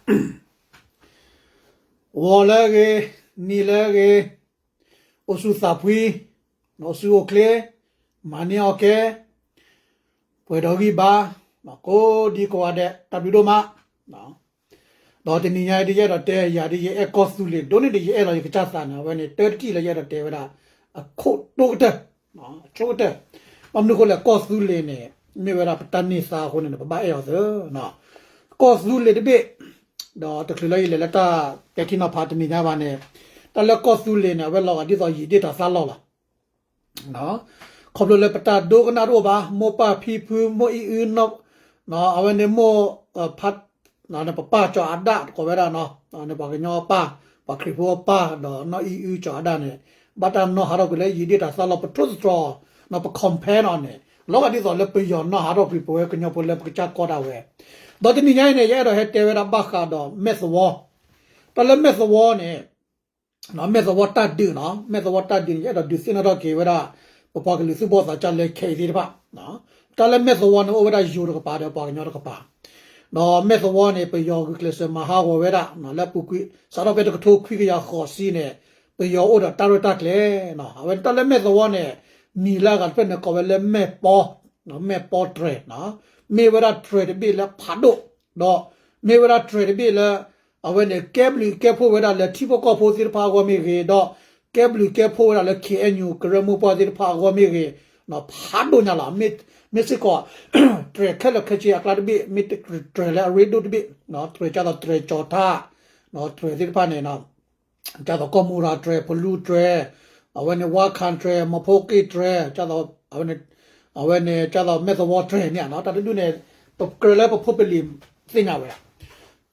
ဂီၤလၢအဂ့ၤ, နံၤလၢအဂ့ၤ, အိၣ်ဆူၣ်သးဖှံ, အိၣ်ဆူၣ်အိၣ်ချ့, မၤန့ၢ်အီၣ်ကဲ, ပှဲၤဒီးဂံၢ်ဘါ, ကိးဒံကိးဂၤဒဲး တၢ်ဘျုးဒိၣ်မး. ဒီးတနံၤညါအံၤဒ်ယအဲၣ်ဒိးတဲယၤဒ်ယအဲၣ်ကီၢ်သူလ့ၤ ဒိၣ်န့ၢ်ဒ်ယအဲၣ်လီၤယကစၢ်သးန့ၣ် အဝဲန့ၣ်တၢ်တထံၣ်လၢယအဲၣ်ဒိးတဲဝဲဒၣ် အခိၣ်တိကတၢၢ်, အဆိကတၢၢ်, ဘၣ်မနုၤအဃိလဲၣ် ကီၢ်သူလ့ၤန့ၣ် မ့ၢ်ဝဲဒၣ်ပတၢ်န့ၢ်သါအဃိန့ၣ် ပဘၣ်အဲၣ်အီၤသ့ ကီၢ်သူလ့ၤတဘ့ၣ်, ဒီးတချုးလၢယလဲၤလၢတၢ်တဲထံနီၤဖးတနံၤညါဘၣ်န့ၣ်, တၢ်လၢကီၢ်သူလ့ၤန့ၣ် အဝဲလီၤဂာ်ဒ်သိးယံာ်ဒ့ၣ်တၢ်သၣ်လီၢ်လီၤ. ခီဖျိလၢပတၢ်ဒိကနၣ်တအိၣ်ဘၣ်, မိၢ်ပၢ်ဖံဖု မိၢ်အံၣ်အု, အဝဲန့ၣ်မိၢ်, ဖး ပပၢ်ကၠီၤအၤဒၣ်တကိးဝဲဒၣ်နီၤ, န့ၣ်ပှၤကညီအပၢ်, ပှၤခရံာ်ဖိအပၢ် ဒီးနီၢ်အံၣ်အုကၠီၤအၤဒၣ်န့ၣ်, ဘၣ်တၢ်နီၢ်ဟးထီၣ်ကွံာ်လၢယံာ်ဒ့ၣ်တၢ်သၣ်လီၢ် ပထိၣ်သတြီၤ, ပ compare အီၤန့ၣ် လီၤဂာ်ဒ်သိးလၢပယီၤနီၢ်ဟးထီၣ်ကွံာ်ပဝဲကညီဖိလၢပကစၢ်ကီၢ်ဒၣ်ဝဲ. ဒီးတနံၤညါအံၤန့ၣ် ယအဲၣ်ဒိးဟဲတဲဝဲဒၣ်ဘၣ်ဃးဒီးမဲၢ်သဝီ, တၢ်လၢမဲၢ်သဝီန့ၣ် မဲၢ်သဝီတၢ်ဒုးနီၤ, မဲၢ်သဝီတၢ်ဒုးန့ၣ် ယအဲၣ်ဒိးဒုးသ့ၣ်နီၣ်ထီၣ်က့ၤဝဲဒၣ် ပပှၤကလုာ်သူၣ်ဘီၣ်သးစၢ်လၢခဲအံၤသ့ၣ်တဖၣ်, တၢ်လၢမဲၢ်သဝီန့ၣ် အိၣ်ဝဲဒၣ်ယိၤတကပၤဒီးပှၤကညီတကပၤ, ဒီးမဲၢ်သဝီန့ၣ် ပယီၤဂုာ်ကျဲးစၢးမၤဟးဂီၤဝဲဒၣ် လၢပူၤကွံာ် စးထီၣ်ဖဲတကထိခွံကယၤဃိးဆံန့ၣ် ပယီၤအိၣ်ဒီးတၢ်ရဲၣ်တၢ်ကျဲၤ, အဝဲတၢ်လၢမဲၢ်သဝီန့ၣ် မံၤလၢအဂၤတဖျၢၣ်န့ၣ် ကိးဝဲလၢမဲၢ်ပီ, မဲၢ်ပီတြဲၤ, မ့ၢ်ဝဲဒၣ်တြဲၤတဘ့ၣ်လၢဖးဒိၣ်, ဒီးမ့ၢ်ဝဲဒၣ်တြဲၤတဘ့ၣ်လၢ အဝဲန့ၣ် ကဲဘျုးကဲဖှိၣ်ဝဲဒၣ်လၢထံဖိကီၢ်ဖိသ့ၣ်တဖၣ်အဂီၢ်မ့ၢ်ဂ့ၤ, ဒီးကဲဘျုးကဲဖှိၣ်ဝဲဒၣ်လၢ ခ့ၣ်အဲၣ်ယူၣ် ကရၢမိၢ်ပှၢ်သ့ၣ်တဖၣ်အဂီၢ်မ့ၢ်ဂ့ၤ, ဖးဒိၣ်ညါလီၤ. မ့ၢ်စ့ၢ်ကီး တြဲၤခဲလၢာ်ခဲဆ့အကျါတဘ့ၣ် မ့ၢ်တြဲၤလၢအရ့ဒိၣ်တဘ့ၣ်, တြဲၤကၢ်သိးတြဲၤကၠီၤထၣ်, တြဲၤသ့ၣ်တဖၣ်န့ၣ် ကၢ်သိးကီၢ်မူရၤတြဲၤ ဖလူတြဲၤ, အဝဲန့ၣ် ဝါခၣ်တြဲၤ မီၤဖိက့ၣ်တြဲၤ, အဝဲန့ၣ် ကၢ်သိးမဲၢ်သဝီတြဲၤန့ၣ် တၢ်တဒူၣ်န့ၣ် ပကြၢးလၢပဖိပလံၤသ့ၣ်ညါဝဲဒၣ်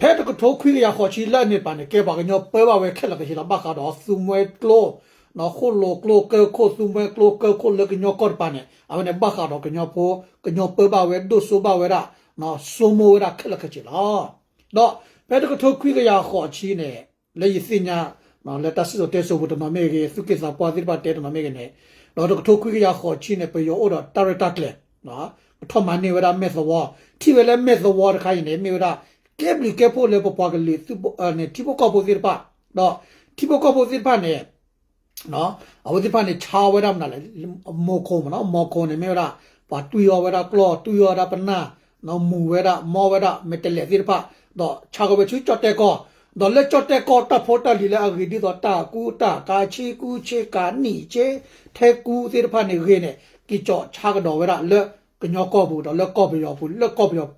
ဖဲတကထိခွံကယၤဃိးဆံလၢအန့ၣ်တပၤန့ၣ် ကဲပှၤကညီပၢဘၣ်ဝဲခဲလၢာ်ခဲဆ့လီၤ. ဘၣ်ဃးဒီးသူမွဲကျိ ဃိၣ်လိာ်ကျိကၢခိၣ် သူမွဲကျိကၢခိၣ်လၢကညီကီၢ်တပၤန့ၣ် အဝဲန့ၣ်ဘၣ်ဃးဒီးကညီဖိ ကညီပၢဘၣ်ဝဲ ဒိၣ်စိဘၣ်ဝဲဒၣ် စိမိၢ်ဝဲဒၣ်ခဲလၢာ်ခဲဆ့လီၤ. ဒီးဖဲတကထိခွံကယၤဃိးဆံန့ၣ် လၢယသ့ၣ်ညါ လၢတၢ်စံၣ်စိၤတဲစိၤပူၤတနီၤမ့ၢ်ဂ့ၤ သူၣ်က့သးပှၢ်သ့ၣ်တဖၣ်တဲတနီၤမ့ၢ်ဂ့ၤန့ၣ်, ဒီးတကထိခွံကယၤဃိးဆံန့ၣ် ပယီၤအိၣ်ဒီးတၢ်ရဲၣ်တၢ်ကျဲၤ ကထီၣ်မၤန့ၢ်ဝဲဒၣ်မဲၢ်သဝီ, ထံၣ်ဝဲလၢမဲၢ်သဝီတခါအံၤန့ၣ် မ့ၢ်ဝဲဒၣ် ကဲဘျုးကဲဖှိၣ်လၢပပှၤကလုာ် ထံဖိကီၢ်ဖိသ့ၣ်တဖၣ်, ဒီးထံဖိကီၢ်ဖိသ့ၣ်တဖၣ်န့ၣ် အဝဲသ့ၣ်တဖၣ်န့ၣ် ဆါဝဲဒၣ်မနုၤလဲၣ်, မိၤခိၣ်မ့ၢ်နီၤ, မိၤခိၣ်န့ၣ်မ့ၢ်ဝဲဒၣ် ပှၤတွံၢ်အီၣ်ဝဲဒၣ်ကျီၢ် တွံၢ်အီၣ်ဝဲဒၣ်ပနၢ်, မူၤဝဲဒၣ် မီၢ်ဝဲဒၣ် မဲာ်တဲးလဲးသ့ၣ်တဖၣ်, ဒီးဆါကီးဝဲဆူကၠီၣ်တဲၣ်ကီၢ်, ဒီးလၢကၠီၣ်တဲၣ်ကီၢ်တၢ်ဖိတၢ်လံၤလၢအဂ့ၤဒ်သိးတၢ်ကူတၢ်ကၤ ဆ့ကူဆ့ကၤ နံၣ်ဆ့ ထဲကူသ့ၣ်တဖၣ်န့ၣ်ဂ့ၤန့ၣ် က့ၤကၠီၣ်ဆါကဒီးဝဲဒၣ်လၢကညီကီၢ်ပူၤ ဒီးလၢကီၢ်ပယီၤပူၤ လၢကီၢ်ပယီၤ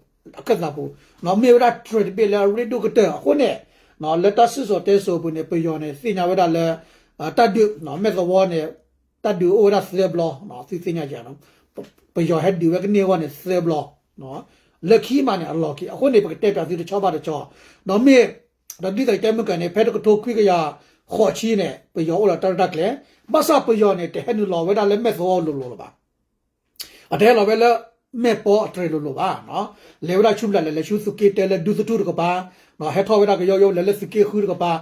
အခၢၣ်သးပူၤ, မ့ၢ်ဝဲဒၣ်တြဲၤတဘ့ၣ်လၢအရ့ဒိၣ်ကတၢၢ်အဃိန့ၣ်, လၢတၢ်စံၣ်စိၤတဲစိၤအပူၤန့ၣ် ပယီၤန့ၣ်သ့ၣ်ညါဝဲဒၣ်လၢ တၢ်ဒုး မဲၢ်သဝီန့ၣ် တၢ်ဒုးအိၣ်ဝဲဒၣ်သၢဘျီ, သုသ့ၣ်ညါယၤ, ပယီၤဟဲဒုးဝဲကန့ၢ်အဂီၢ်န့ၣ်သၢဘျီ, လၢခံမးန့ၣ် အလီၢ်ခံ အဃိန့ၣ် ပကတဲပၠးသုတဆီဘၣ်တဆီ, ဒီးမ့ၢ် ဒီးဒ်သိးယတဲမုၢ်ကၢန့ၣ် ဖဲတကထိခွံကယၤဃိးဆံန့ၣ် ပယီၤအိၣ်ဒီးတၢ်ရဲၣ်တၢ်ကျဲၤ, ဘၣ်ဆၣ်ပယီၤန့ၣ် တဟဲနုာ်လီၤဝဲဒၣ်လၢမဲၢ်သဝီလိၤလိၤလၢၤဘၣ် အတဟဲလီၤဝဲလၢ မဲၢ်ပီအတြဲၤလိၤလိၤဘၣ်, လဲၤဝဲဒၣ်ဆူဘျဲၣ်လဲၣ် လဲၤဆူသုးက့တၢလၢဒူသထူၣ်တကပၤ, ဟဲထီၣ်ဝဲဒၣ်ကယီယီလဲၤလၢသုးက့ဃုတကပၤ,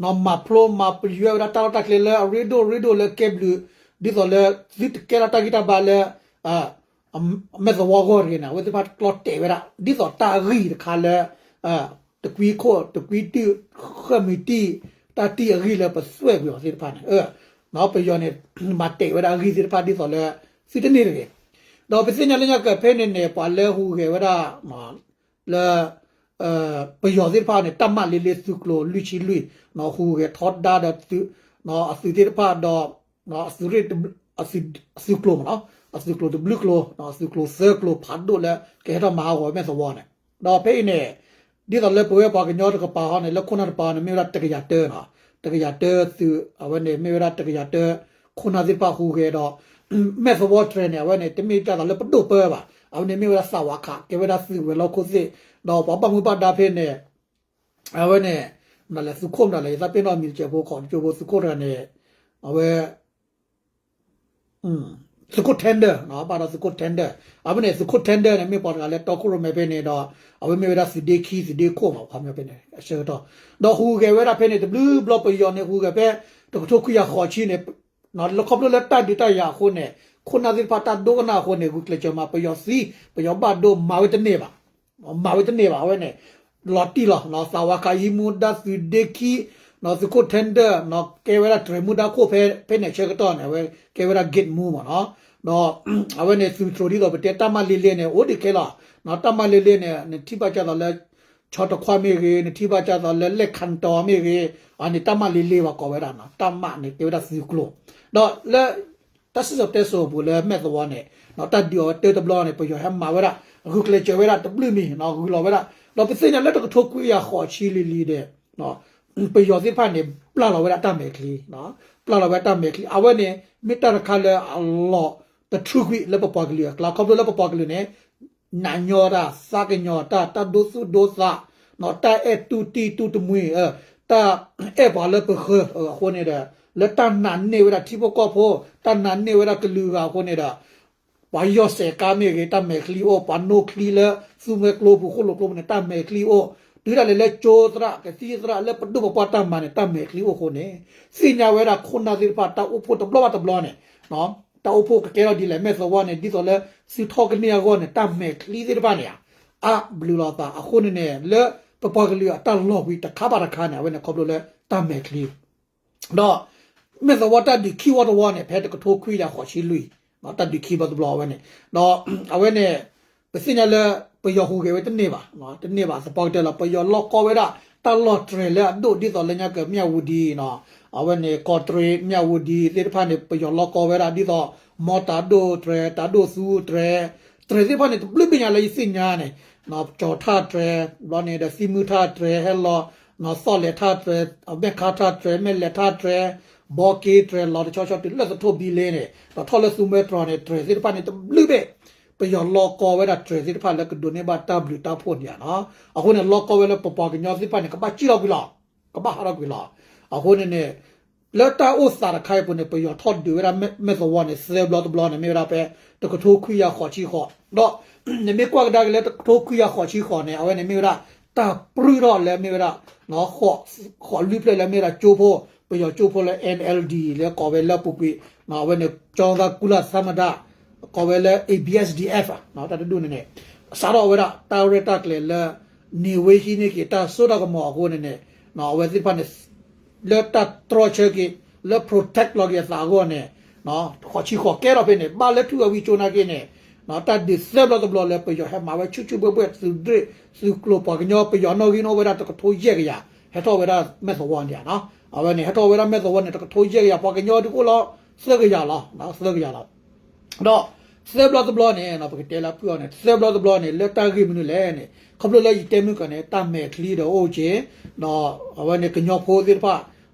မၤဖျိမၤပယွဲဝဲဒၣ်တၢ်လီၢ်တၢ်ကျဲလၢအရ့ဒိၣ်ရ့ဒိၣ်လၢကဲဘျုး, ဒ်သိးလၢသုတကဲထီၣ်တၢ်ဂံၢ်တၢ်ဘါလၢ မဲၢ်သဝီအဂီၢ်တဂ့ၤန့ၣ် အဝဲသ့ၣ်တဖၣ်ကျီတဲာ်ဝဲဒၣ် ဒ်သိးတၢ်အဂံၢ်တခါလၢ တကွံခိၣ် တကွံတံၢ် ဃၢမံၤတံၢ် တၢ်တံၢ်အဂံၢ်လၢပသွဲၣ်ကွံာ်အီၤသ့ၣ်တဖၣ်န့ၣ် ပယီၤန့ၣ် မၤတဲာ်ဝဲဒၣ်အဂံၢ်သ့ၣ်တဖၣ်ဒ်သိးလၢ သုတန့ၢ်တဂ့ၤ. ဒီးပသ့ၣ်ညါလၢညါကၢၢ်ဖဲန့ၣ်န့ၣ် ပှၤလၢဟူးဂဲၤဝဲဒၣ် လၢ ပယီၤသ့ၣ်တဖၣ်န့ၣ် တၢ်မၤလ့လ့သုးကျိၤလွံၢ်ဆံလွံၢ် ဟူးဂဲၤထီဒါဒီး အသုးသ့ၣ်တဖၣ်ဒီး အသုးရ့ၣ် အသုးကျိၤမ့ၢ်နီၤ အသုးကျိၤတဘျုးကျိၤ အသုးကျိၤသၢကျိၤဖးဒိၣ်လၢ ကဟဲထီၣ်မၤဟးဂီၤမဲၢ်သဝီန့ၣ်, ဒီးဖဲအံၤန့ၣ် ဒ်သိးလၢပဝဲပှၤကညီတကပၤဟီန့ၣ် လၢခိၣ်နၢ်တပၤန့ၣ် မ့ၢ်ဝဲဒၣ်တကယၤတၢနီၤ, တကယၤတၢသုး အဝဲန့ၣ်မ့ၢ်ဝဲဒၣ်တကယၤတၢ ခိၣ်နၢ်သ့ၣ်တဖၣ်ဟူးဂဲၤဒီး မဲၢ်သဝီတြဲၤန့ၣ် အဝဲန့ၣ် တမ့ၢ်တၢ်သးလၢပဒိၣ်ပၢဘၣ်, အဝဲန့ၣ်မ့ၢ်ဝဲဒၣ်သးဝးခး ကဲဝဲဒၣ်သုးဝဲၤလီၢ်ခိၣ်သ့ၣ်, ဒီးပှၤဘၣ်မူဘၣ်ဒါဖဲန့ၣ် အဝဲန့ၣ် မတၤလဲၣ် သုးခိၣ်မတၤလဲၣ် ယသးပ့ၤနီၣ်မံၤတစဲးဖိ ခိးတကၠိဖိ သုးခိၣ်တဂၤန့ၣ် အဝဲ သုးခိၣ် tender ဘၣ်ဒီးသုးခိၣ် tender အဝဲန့ၣ် သုးခိၣ် tender န့ၣ် မ့ၢ်ပှၤတဂၤလၢတီခိၣ်ရိၣ်မဲဖဲန့ၣ်ဒီး အဝဲမ့ၢ်ဝဲဒၣ်သုးဒ့ခံ သုးဒ့ခိၣ်မး ဖးမီဖဲန့ၣ် အဆၢကတီၢ် ဒီးဟူးဂဲၤဝဲဒၣ်ဖဲန့ၣ် တဘျုးဘျီပယီၤန့ၣ် ဟူးဂဲၤဖဲ တကထိခွံကယၤဃိးဆံန့ၣ် လၢခီဖျိလၢတၢ်ဒုးတၢ်ယၤအဃိန့ၣ် ခိၣ်နၢ်သ့ၣ်တဖၣ်တၢ်ဒိကနၣ်အဃိန့ၣ် ဂုာ်ကျဲးစၢးမၤ ပယီၤသံ ပယီၤဘၣ်ဒိမၤဝဲတန့ၢ်ဘၣ်, မၤဝဲတန့ၢ်ဘၣ် အဝဲန့ၣ် လီၤတံၢ်လီၤ သးဝါခးဟံးမူဒါသုးဒ့ခံ သုးခိၣ် tender ကဲဝဲဒၣ်တြဲၤမူဒါခိၣ်ဖဲန့ၣ်ဆၢကတီၢ်န့ၣ် အဝဲကဲဝဲဒၣ် gate မူမ့ၢ်နီၤ ဒီးအဝဲန့ၣ်သုးတြိၤဒ်သိးပတဲတၢ်မၤလ့လ့န့ၣ် အိၣ်ဒံးခဲလီၤ တၢ်မၤလ့လ့န့ၣ် နထံၣ်ဘၣ်ကၢ်သိးလၢ ဆီတခွါမ့ၢ်ဂ့ၤ နထံၣ်ဘၣ်ကၢ်သိးလၢလဲၣ်ခၣ်တီၤမ့ၢ်ဂ့ၤ အန့ၣ်တၢ်မၤလ့လ့ဘၣ်ကိးဝဲဒၣ် တၢ်မၤန့ၣ်ကဲဝဲဒၣ်သုးကျိၤ ဒီးလၢ တၢ်စံၣ်စိၤတဲစိၤအပူၤလၢမဲၢ်သဝီန့ၣ် တၢ်ဒုးအီၤဝဲတၢ်တဘျီန့ၣ် ပယီၤဟဲမၤဝဲဒၣ် ဂုာ်ကျဲးစၢးဝဲဒၣ်တဘျုးမံၤ ဂုာ်လီၤဝဲဒၣ် ဒီးပသ့ၣ်ညါလၢတကထိခွံကယၤဃိးဆံလံၤလံၤဒီး ပယီၤသ့ၣ်တဖၣ်န့ၣ် ပျၢ်လီၤဝဲဒၣ်တၢ်မဲာ်ချံ ပျၢ်လီၤဝဲတၢ်မဲာ်ချံ အဝဲန့ၣ် မ့ၢ်တၢ်တခါလၢအလီၤတတြူာ်ကွံာ်လၢပပှၤကလုာ်အကျါ ခီဖျိလၢပပှၤကလုာ်န့ၣ် နာ်ညီတၢ် သးကညီၤတၢ် တၢ်ဒိသူၣ်ဒိသး တၢ်အဲၣ်တူၢ်တံၢ်တူၢ်တမှံၤ တၢ်အဲၣ်ပှၤလၢပဃၢၤအဃိန့ၣ်ဒီး လၢတၢ်နာ်န့ၢ်ဝဲဒၣ်ထံဖိကီၢ်ဖိ တၢ်နာ်န့ၢ်ဝဲဒၣ်ကလုာ်ဂၤအဃိန့ၣ်ဒီး ပှၤယီၢ်စဲးကါမ့ၢ်ဂ့ၤ တၢ်မဲာ်ချံအိၣ် ပှၤနိချံလၢသူမွဲကျိပူၤ ဃိၣ်လိာ်ကျိပူၤန့ၣ် တၢ်မဲာ်ချံအိၣ် တုၤဒၣ်လဲာ်လၢကၠိသရၣ် ကသံၣ်သရၣ်လၢပဒိၣ်ပပှၢ်တၢ်မၤန့ၣ် တၢ်မဲာ်ချံအိၣ်အဃိန့ၣ် သ့ၣ်ညါဝဲဒၣ်ခိၣ်နၢ်သ့ၣ်တဖၣ် တၢ်အိၣ်ဖှိၣ်တဘျီဘၣ်တဘျီန့ၣ် တၢ်အိၣ်ဖှိၣ်ကကဲထီၣ်ဒ်လဲၣ် မဲၢ်သဝီန့ၣ် ဒ်သိးလၢသုထီၣ်ကန့ၢ်အဂီၢ်န့ၣ် တၢ်မဲာ်ချံသ့ၣ်တဖၣ်န့ၣ် အါဘျုးလိာ်သးအဃိန့ၣ်န့ၣ် လၢပပှၤကလုာ်အတၢ်လီၤကွံာ်တခါဘၣ်တခါန့ၣ် အဝဲန့ၣ်ခီဖျိလၢတၢ်မဲာ်ချံ ဒီးမဲၢ်သဝီတၢ်ဒုးခံဝီတဝီန့ၣ် ဖဲတကထိခွံကယၤဃိးဆံလွံၢ် တၢ်ဒုးခံဘျီတဘျီအဝဲန့ၣ် ဒီးအဝဲန့ၣ် ပသ့ၣ်ညါလၢ ပယီၤဟူးဂဲၤဝဲတန့ၢ်ဘၣ် တန့ၢ်ဘၣ်သပှၢ်ကတၢၢ်လီၤ ပယီၤလီၢ်ကီဝဲဒၣ် တၢ်လီၢ်တြဲၤလၢအဒိၣ်ဒ်သိးလၢညါကၢၤ မြဝတီ အဝဲန့ၣ် ကော့ကရိတ် မြဝတီ သ့ၣ်တဖၣ်န့ၣ် ပယီၤလီၢ်ကီဝဲဒၣ်ဒ်သိး မီတၤဒိၣ်တြဲၤ တၤဒိၣ်သူတြဲၤ တြဲၤသ့ၣ်တဖၣ်န့ၣ် တဘျုးဘ့ၣ်ညါလၢယသ့ၣ်ညါန့ၣ် ကၠီၤထၣ်တြဲၤ ဘျီန့ၣ်ဒီးသံမုၢ်ထၣ်တြဲၤ ဟဲလီၤ သီၣ်လဲၤထၣ်တြဲၤ မဲၣ်ခါထၣ်တြဲၤ မဲၣ်လဲးထၣ်တြဲၤ ဘီက့တြဲၤ လီၤတဆီဆီတုၤလၢသထိၣ်ဘံလ့န့ၣ် ဒီးထီၣ်လၢသူမွဲတြီၤန့ၣ် တြဲၤသ့ၣ်တဖၣ်န့ၣ် တဘျုးဘ့ၣ် ပယီၤလီၢ်ကီဝဲဒၣ်တြဲၤသ့ၣ်တဖၣ်လၢကဒိးန့ၢ်ဘၣ်တၢ်ဘျုးတၢ်ဖှိၣ်န့ၣ်ဧါနီၤ အဃိန့ၣ် လီၢ်ကီဝဲလၢပပှၤကညီသ့ၣ်တဖၣ်န့ၣ် ကဘၣ်စံၣ်လီၤကွံာ်လီၤ ကဘၣ်ဟးထီၣ်ကွံာ်လီၤ အဃိန့ၣ်န့ၣ် လၢတၢ်အိၣ်သးတခါအံၤအပူၤန့ၣ် ပယီၤထီၣ်ဒုးဝဲဒၣ်မဲၢ်သဝီန့ၣ် သၢဘျီတဘျီန့ၣ် မ့ၢ်ဝဲဒၣ်ဖဲ တကထိခွံကယၤဃိးဆံဃိး ဒီး နမ့ၢ်ကွၢ်ကဒါက့ၤလၢတကထိခွံကယၤဃိးဆံဃိးန့ၣ် အဝဲန့ၣ်မ့ၢ်ဝဲဒၣ် တၢ်ပြူၢ်ထီၣ်လၢမ့ၢ်ဝဲဒၣ် ဃိးလွံၢ်ဖျၢၣ်လၢမ့ၢ်ဝဲဒၣ်ကၠိဖိ ပယီၤကၠိဖိလၢ NLD လၢကိးဝဲလၢအပူၤကွံာ် အဝဲန့ၣ် ကၠီသးကူလၢ်သးမတၤ ကိးဝဲလၢ A B S D F တၢ်တဒူၣ်န့ၣ်န့ၣ် စးထီၣ်ဝဲဒၣ် တၢ်ရဲၣ်တၢ်ကျဲၤလၢ န့ၢ်ဝ့ဟံးန့ၢ်က့ၤတၢ်စိတၢ်ကမီၤအဃိန့ၣ်န့ၣ် အဝဲသ့ၣ်တဖၣ်န့ၣ် လၢတၢ်တြီဆၢက့ၤ လၢ protect လီၤက့ၤအသးအဂီၢ်န့ၣ် ဃိးဆံဃိးကဲထီၣ်ဖဲန့ၣ် ဘၣ်လၢထူၣ်ဝဲဝံၤကၠိနာ်က့န့ၣ် တၢ်ဒုးသၢဘျီတဘျီလၢပယီၤဟဲမၤဝဲဆူၣ်ဆူၣ်ဘှဲၣ်ဘှဲၣ် သုးဒ့ၣ် သုးကျိၤပှၤကညီ ပယီၤနီၣ်ဂံၢ်န့ၣ်အိၣ်ဝဲဒၣ်တကထိယဲၢ်ကယၤ ဟဲထီၣ်ဝဲဒၣ်မဲၢ်သဝီန့ၣ်ဧါနီၤ အဝဲန့ၣ် ဟဲထီၣ်ဝဲဒၣ်မဲၢ်သဝီန့ၣ် တကထိယဲၢ်ကယၤ ပှၤကညီဒုးအိၣ်လီၤ သၢကယၤလီၤ သၢကယၤလီၤ ဒီး သၢဘျီတဘျီန့ၣ် ပကတဲလၢအဖုၣ်အီၤန့ၣ် သၢဘျီတဘျီန့ၣ် လၢတၢ်ဂ့ၢ်မနုၤလဲၣ်န့ၣ် ခီဖျိလၢယတဲမုၢ်ကီၢ်န့ၣ် တၢ်မဲာ်ချံဒီးအိၣ်က့ၤ ဒီးအဝဲန့ၣ်ကညီဖိသ့ၣ်တဖၣ်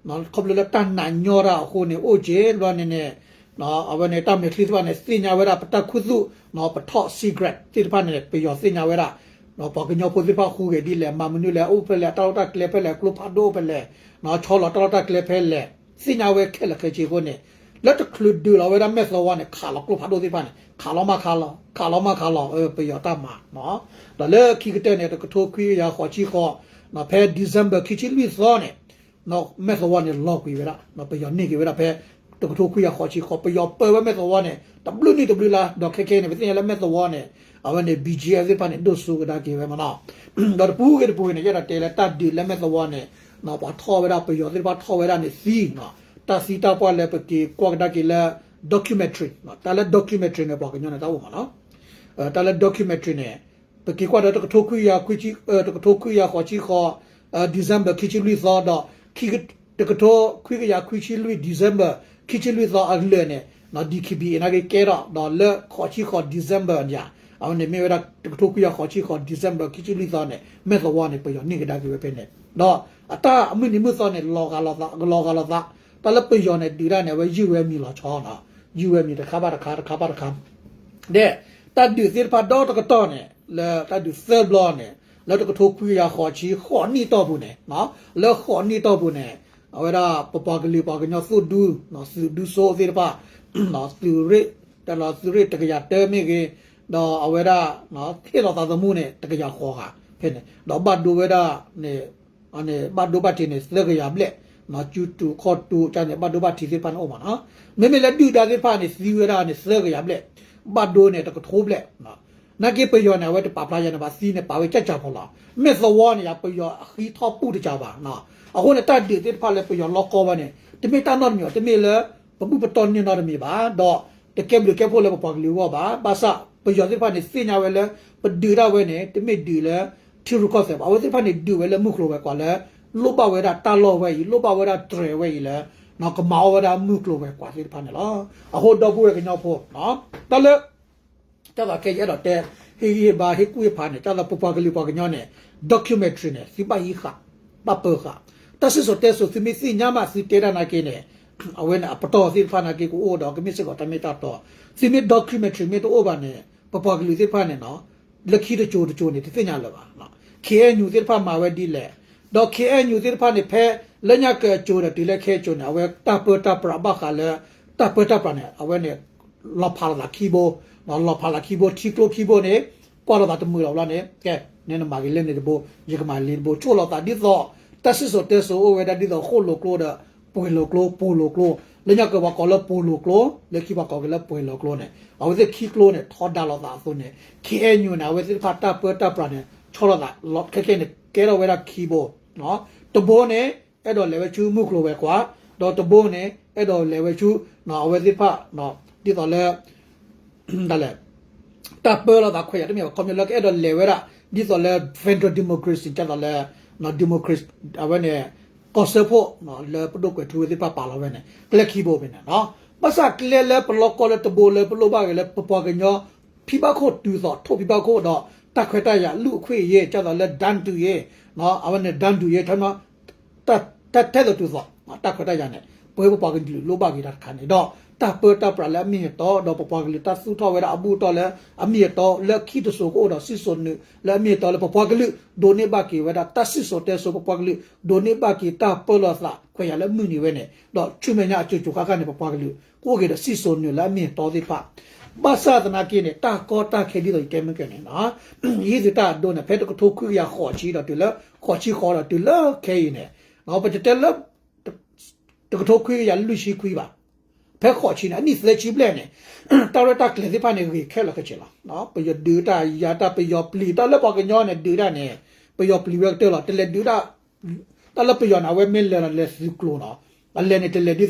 ခီဖျိလၢတၢ်နာ်ညီတၢ်အဃိန့ၣ် အိၣ်က့ၤဘျီန့ၣ်န့ၣ် အဝဲန့ၣ်တၢ်မဲာ်ချံသ့ၣ်တဖၣ်န့ၣ် သ့ၣ်ညါဝဲဒၣ်ပတၢ်ခူသူၣ် ပထီၣ် secret သ့ၣ်တဖၣ်န့ၣ် ပယီၤသ့ၣ်ညါဝဲဒၣ် ပှၤကညီဖိသ့ၣ်တဖၣ်ဟူးဂဲၤဒ်လဲၣ် မၤမနုၤလဲၣ် အိၣ်ဖဲလဲၣ် အတၢ်လီၢ်တၢ်ကျဲဖဲလဲၣ် ကျိဖးဒိၣ်ဖဲလဲၣ် ဆီလီၤတၢ်လီၢ်တၢ်ကျဲဖဲလဲၣ် သ့ၣ်ညါဝဲခဲလၢာ်ခဲဆ့အဃိန့ၣ် လၢတချုးဒုးလီၤဝဲဒၣ်မဲၢ်သဝီန့ၣ် ခးလီၤကျိဖးဒိၣ်သ့ၣ်တဖၣ်န့ၣ် ခးလီၤမးခးလီၤ ခးလီၤမးခးလီၤ ပယီၤတၢ်မၤ ဒီးလၢခံကတၢၢ်န့ၣ် တကထိခွံကယၤဃိးဆံဃိး ဖဲ December ခံဆံလွံၢ်သီန့ၣ် မဲၢ်သဝီန့ၣ်လီၤကွံာ်ဝဲဒၣ် ပယီၤန့ၢ်က့ၤဝဲဒၣ်ဖဲ တကထိခွံကယၤဃိးဆံဃိး ပယီၤပၢဝဲမဲၢ်သဝီန့ၣ် တဘျုးနံၣ်တဘျုးလါဒီးခဲခဲန့ၣ် ပသ့ၣ်ညါလၢမဲၢ်သဝီန့ၣ် အဝဲန့ၣ် B G F သ့ၣ်တဖၣ်န့ၣ် ဒိၣ်စိကဒါက့ၤဝဲမးနီၤ ဒီးတပူၤဂ့ၤတပူၤဂ့ၤန့ၣ် ယအဲၣ်ဒိးတဲလၢတၢ်ဒုးလၢမဲၢ်သဝီန့ၣ် ပှၤထီၣ်ဝဲဒၣ် ပယီၤသ့ၣ်တဖၣ်ထီၣ်ဝဲဒၣ်န့ၣ်သံ တၢ်သံတၢ်ပှၢ်လၢပက့ၤကွၢ်ကဒါက့ၤလၢ documentary တၢ်လၢ documentary န့ၣ် ပှၤကညီန့ၣ်တၢ်အိၣ်မးနီၤ တၢ်လၢ documentary န့ၣ် ပက့ၤကွၢ်ဒီးတကထိခွံကယၤခွံဆံ တကထိခွံကယၤဃိးဆံဃိး December ခံဆံလွံၢ်သီဒီး တကထိခွံကယၤခွံဆံလွံၢ် December ခံဆံလွံၢ်သီအလၢာ်န့ၣ် D K B A နာ်က့ကဲထီၣ် ဒီးလၢဃိးဆံဃိး December န့ၣ် အဝဲန့ၣ်မ့ၢ်ဝဲဒၣ်တကထိခွံကယၤဃိးဆံဃိး December ခံဆံလွံၢ်သီန့ၣ် မဲၢ်သဝီန့ၣ် ပယီၤန့ၢ်ကဒါက့ၤဝဲဖဲန့ၣ် ဒီးအတၢ်အမုၢ်နံၤမုၢ်သီန့ၣ် လီၤဂာ်လီၤသး ကလီၤဂာ်လီၤသး တၢ်လၢပယီၤန့ၣ်ဒုးတၢ်န့ၣ် အဝဲယုၢ်ဝဲမံၤလီၤဆီနီၤ ယုၢ်ဝဲမံၤတခါဘၣ်တခါ တခါဘၣ်တခါ ဒီး တၢ်ဒုးသ့ၣ်တဖၣ်ဒီတကတီၢ်န့ၣ် လၢတၢ်ဒုးသၢဘျီန့ၣ် လၢတကထိခွံကယၤဃိးဆံဃိးနံၣ်တီၢ်ပူၤန့ၣ် လၢဃိးနံၣ်တီၢ်ပူၤန့ၣ် အဝဲဒၣ်ပပှၤကလုာ်ပှၤကညီသုးဒူ သုးဒူစိသ့ၣ်တဖၣ် သုးရ့ၣ် တၢ်လီၤသုးရ့ၣ်တကယၤတၢမ့ၢ်ဂ့ၤ ဒီးအဝဲဒၣ် ဟ့ၣ်လီၤသးသမူန့ၣ် တကယၤဃိးဂၤ ဖဲန့ၣ် ဒီးဘၣ်ဒိဝဲဒၣ်န့ၣ် ဘၣ်ဒိဘၣ်ထံးန့ၣ် သၢကယၤဘျဲၣ် ကၠူတူာ်ခီၣ်တူာ်ကန့ၣ် ဘၣ်ဒိဘၣ်ထံးသ့ၣ်တဖၣ်န့ၣ်အိၣ်မးနီၤ မ့မ့ၢ်လၢဒုၣ်ဒါသ့ၣ်တဖၣ်န့ၣ် သံဝဲဒၣ်န့ၣ် သၢကယၤဘျဲၣ် ဘၣ်ဒိန့ၣ် တကထိဘျဲၣ် နာ်က့ပယီၤန့ၣ် အဝဲတပာ်ဖျါယၤန့ၣ်ဘၣ် သံန့ၣ်ပာ်ဝဲကၠၢ်ကၠၢ်ဖိလီၤ. မ့ၢ်သဝီန့ၣ်ယၤ ပယီၤအဃံထီၣ်ပူၣ်တကၠၢ်ဘၣ်. အဃိန့ၣ် တၢ်ဒုးသ့ၣ်တဖၣ်လၢပယီၤလီၢ်ကီဝဲန့ၣ် တမ့ၢ်တၢ်နီတမံၤဘၣ်, တမ့ၢ်လၢပဘူၣ်ပတီၢ်န့ၢ်နီတမံၤဘၣ်, ဒီးတကဲဘျုးကဲဖှိၣ်လၢပပှၤကလုာ်အဂီၢ်ဘၣ်. ဘၣ်ဆၣ်ပယီၤသ့ၣ်တဖၣ်န့ၣ် သ့ၣ်ညါဝဲလၢ ပဒုးတၢ်ဝဲန့ၣ် တမ့ၢ်ဒုးလၢ ထံရူၢ်ကီၢ်သဲးဘၣ်. အဝဲသ့ၣ်တဖၣ်န့ၣ်ဒုးဝဲလၢမုၢ်ကျိၤဝဲၤကွာ်လၢ လိၣ်ဘၣ်ဝဲဒၣ်တၢ်လီၢ်ဝဲအံၤ, လိၣ်ဘၣ်ဝဲဒၣ်တြဲၤဝဲအံၤလၢ ကမၤအီၣ်ဝဲဒၣ်မုၢ်ကျိၤဝဲၤကွာ်သ့ၣ်တဖၣ်န့ၣ်လီၤ. အဃိဒီပုၢ်ဝဲၢ်ကညီဖိ တၢ်လၢ တၢ်သးခဲအံၤအဲၣ်ဒိးတဲ ဟ့ၣ်ဂံၢ်ဟ့ၣ်ဘါ ဟ့ၣ်ကူၣ်ဟ့ၣ်ဖးန့ၣ် တၢ်လၢပပှၤကလုာ်ပှၤကညီန့ၣ် documentary န့ၣ် သုဘၣ်ဟံးဃာ် ဘၣ်ပၢဃာ်. တၢ်စံၣ်စိၤတဲစိၤ သုမ့ၢ်သ့ၣ်ညါမး သုတဲတၢ်နာ်က့န့ၣ် အဝဲန့ၣ်အပတီၢ်သ့ၣ်တဖၣ်နာ်က့ကအိၣ်ဒီး ကမ့ၢ်စ့ၢ်ကီးတၢ်မ့ၢ်တၢ်တီ. သုမ့ၢ် documentary မ့ၢ်တအိၣ်ဘၣ်န့ၣ် ပပှၤကလုာ်သ့ၣ်တဖၣ်န့ၣ် လၢခံတစိၤတစိၤန့ၣ် တသ့ၣ်ညါလၢၤဘၣ်. ခ့ၣ်အဲၣ်ယူၣ်သ့ၣ်တဖၣ်မၤဝဲဒ်လဲၣ်, ဒီး ခ့ၣ်အဲၣ်ယူၣ်သ့ၣ်တဖၣ်န့ၣ် ဖဲလၢညါကၢအစိၤဒီးတုၤလၢခဲအစိၤန့ၣ် အဝဲတၢ်ပၢတၢ်ပြးဘၣ်ဃးလၢ တၢ်ပၢတၢ်ပြးန့ၣ် အဝဲန့ၣ် လီၤဖးလိာ်သးခံဘိ, လီၤဖးလိာ်သးခံဘိ ထံကျိခံဘိန့ၣ် ကွၢ်လိာ်သးတမုာ်လီၤဘျီန့ၣ် ကဲ နနမၤက့ၤလၢန့ၣ်တဘိ ယကမၤလၢတဘိ ဆိၣ်လိာ်သးဒ်သိး တၢ်စံၣ်စိၤတဲစိၤအိၣ်ဝဲဒၣ်ဒ်သိးဃိၣ်လိာ်ကျိဒီး ပှဲၤလိာ်ကျိ ပိာ်လိာ်ကျိ, လၢညါကၢပှၤကိးလၢပိာ်လိာ်ကျိ လၢခံပှၤကိးက့ၤလၢပှဲၤလိာ်ကျိန့ၣ် အဝဲသ့ၣ်ခံကျိန့ၣ် ထီဒါလိာ်သးအသိးန့ၣ် ခ့ၣ်အဲၣ်ယူၣ်န့ၣ် အဝဲသ့ၣ်တဖၣ်တၢ်ပၢတၢ်ပြးန့ၣ် ဆီၣ်လိာ်သး ခဲကဲန့ၣ် ကဲထီၣ်ဝဲဒၣ်ခံဘိ, တဘိန့ၣ် အဲၣ်ဒိးလဲၤဝဲဆူမုၢ်ကျိၤဝဲၤကွာ်, ဒီးတဘိန့ၣ် အဲၣ်ဒိးလဲၤဝဲဆူ အဝဲသ့ၣ်တဖၣ် ဒ်သိးလၢ ဒ်လဲၣ် တၢ်ပၢလီၤသးခွဲးယာ်တမ့ၢ်ဘၣ် ခီပညီလၢကအဲၣ်ဒိးလဲၤဝဲဒၣ် ဒ်သိးလၢ federal democracy ဒ်သိးလၢ democracy အဝဲန့ၣ် ကီၢ်စၢဖှိၣ် လၢပဒိၣ်ကွဲးထူဝဲသ့ၣ်တဖၣ်ပာ်လီၤဝဲန့ၣ် ကျဲခံဘိဖဲန့ၣ်, ဘၣ်ဆၣ်ကျဲလၢပလီၢ်ကီလၢတဘိလၢပလိၣ်ဘၣ်ဂ့ၤလၢပပှၤကညီ ဖံဘၣ်ခိၣ်တုၤသိး ထိၣ်ဖံဘၣ်ခိၣ်ဒီး တၢ်ခွဲးတၢ်ယာ် လူ့အခွင့်အရေး ဒ်သိးလၢ တန်းတူရေး အဝဲန့ၣ် တန်းတူရေး တၢ်ထဲသိးတုၤသိး တၢ်ခွဲးတၢ်ယာ်န့ၣ် ပဝဲပပှၤကလုာ်လိၣ်ဘၣ်ဂ့ၤတၢ်တခါန့ၣ်ဒီး တၢ်ပၢတၢ်ပြးလၢအမ့ၢ်အတီ ဒီးပပှၤကလုာ်တၢ်သူၣ်ထီၣ်ဝဲဒၣ်အဘူၣ်အတီၢ်လၢအမ့ၢ်အတီ လၢခံတစိၤကအိၣ်ဒီးစံၣ်စိၤနုာ်လၢအမ့ၢ်အတီလၢပပှၤကလုာ် ဒိးန့ၢ်ဘၣ်က့ၤဝဲဒၣ်တၢ်စံၣ်စိၤတဲစိၤ ပပှၤကလုာ် ဒိးန့ၢ်ဘၣ်က့ၤတၢ်ပၢလီၤသးခွဲးယာ်လၢမုၢ်နံၤဝဲန့ၣ် ဒီးဆူမဲာ်ညါအစိၤစိၤဃၣ်ဃၣ်န့ၣ် ပပှၤကလုာ် ကအိၣ်က့ၤဒီးစံၣ်စိၤနုာ်လၢအမ့ၢ်အတီသ့ၣ်တဖၣ် ဘၣ်ဆၣ်သနာ်က့န့ၣ် တၢ်ကီတၢ်ခဲဒ်သိးယတဲမုၢ်ကဲန့ၣ် ယဟ့ၣ်သုတၢ်အဒိန့ၣ် ဖဲတကထိခွံကယၤဃိးဆံဒီးတုၤလၢ ဃိးဆံဃိးဒီးတုၤလၢခဲအံၤန့ၣ် ပတတဲလၢ တကထိခွံကယၤလွံၢ်ဆံခွံဘၣ်, ဖဲဃိးဆံန့ၣ် အနံၣ်သၢဆံဘျဲၣ်န့ၣ် တၢ်ရဲၣ်တၢ်ကျဲၤသ့ၣ်တဖၣ်န့ၣ် ဂ့ၤခဲလၢာ်ခဲဆ့လီၤ. ပယီၤဒုးတၢ်ယၤတၢ် ပယီၤပျံၤတၢ်လၢပှၤကညီန့ၣ် ဒုးတၢ်န့ၣ် ပယီၤပျံၤဝဲကတၢၢ်လီၤ. တလဲၤဒုးတၢ် တၢ်လၢပယီၤန့ၣ် အဝဲမ့ၢ်လဲၤဒီးလဲၤသုးကျိၤနီၤ, အလဲၤန့ၣ်တလဲၤဒ်သိး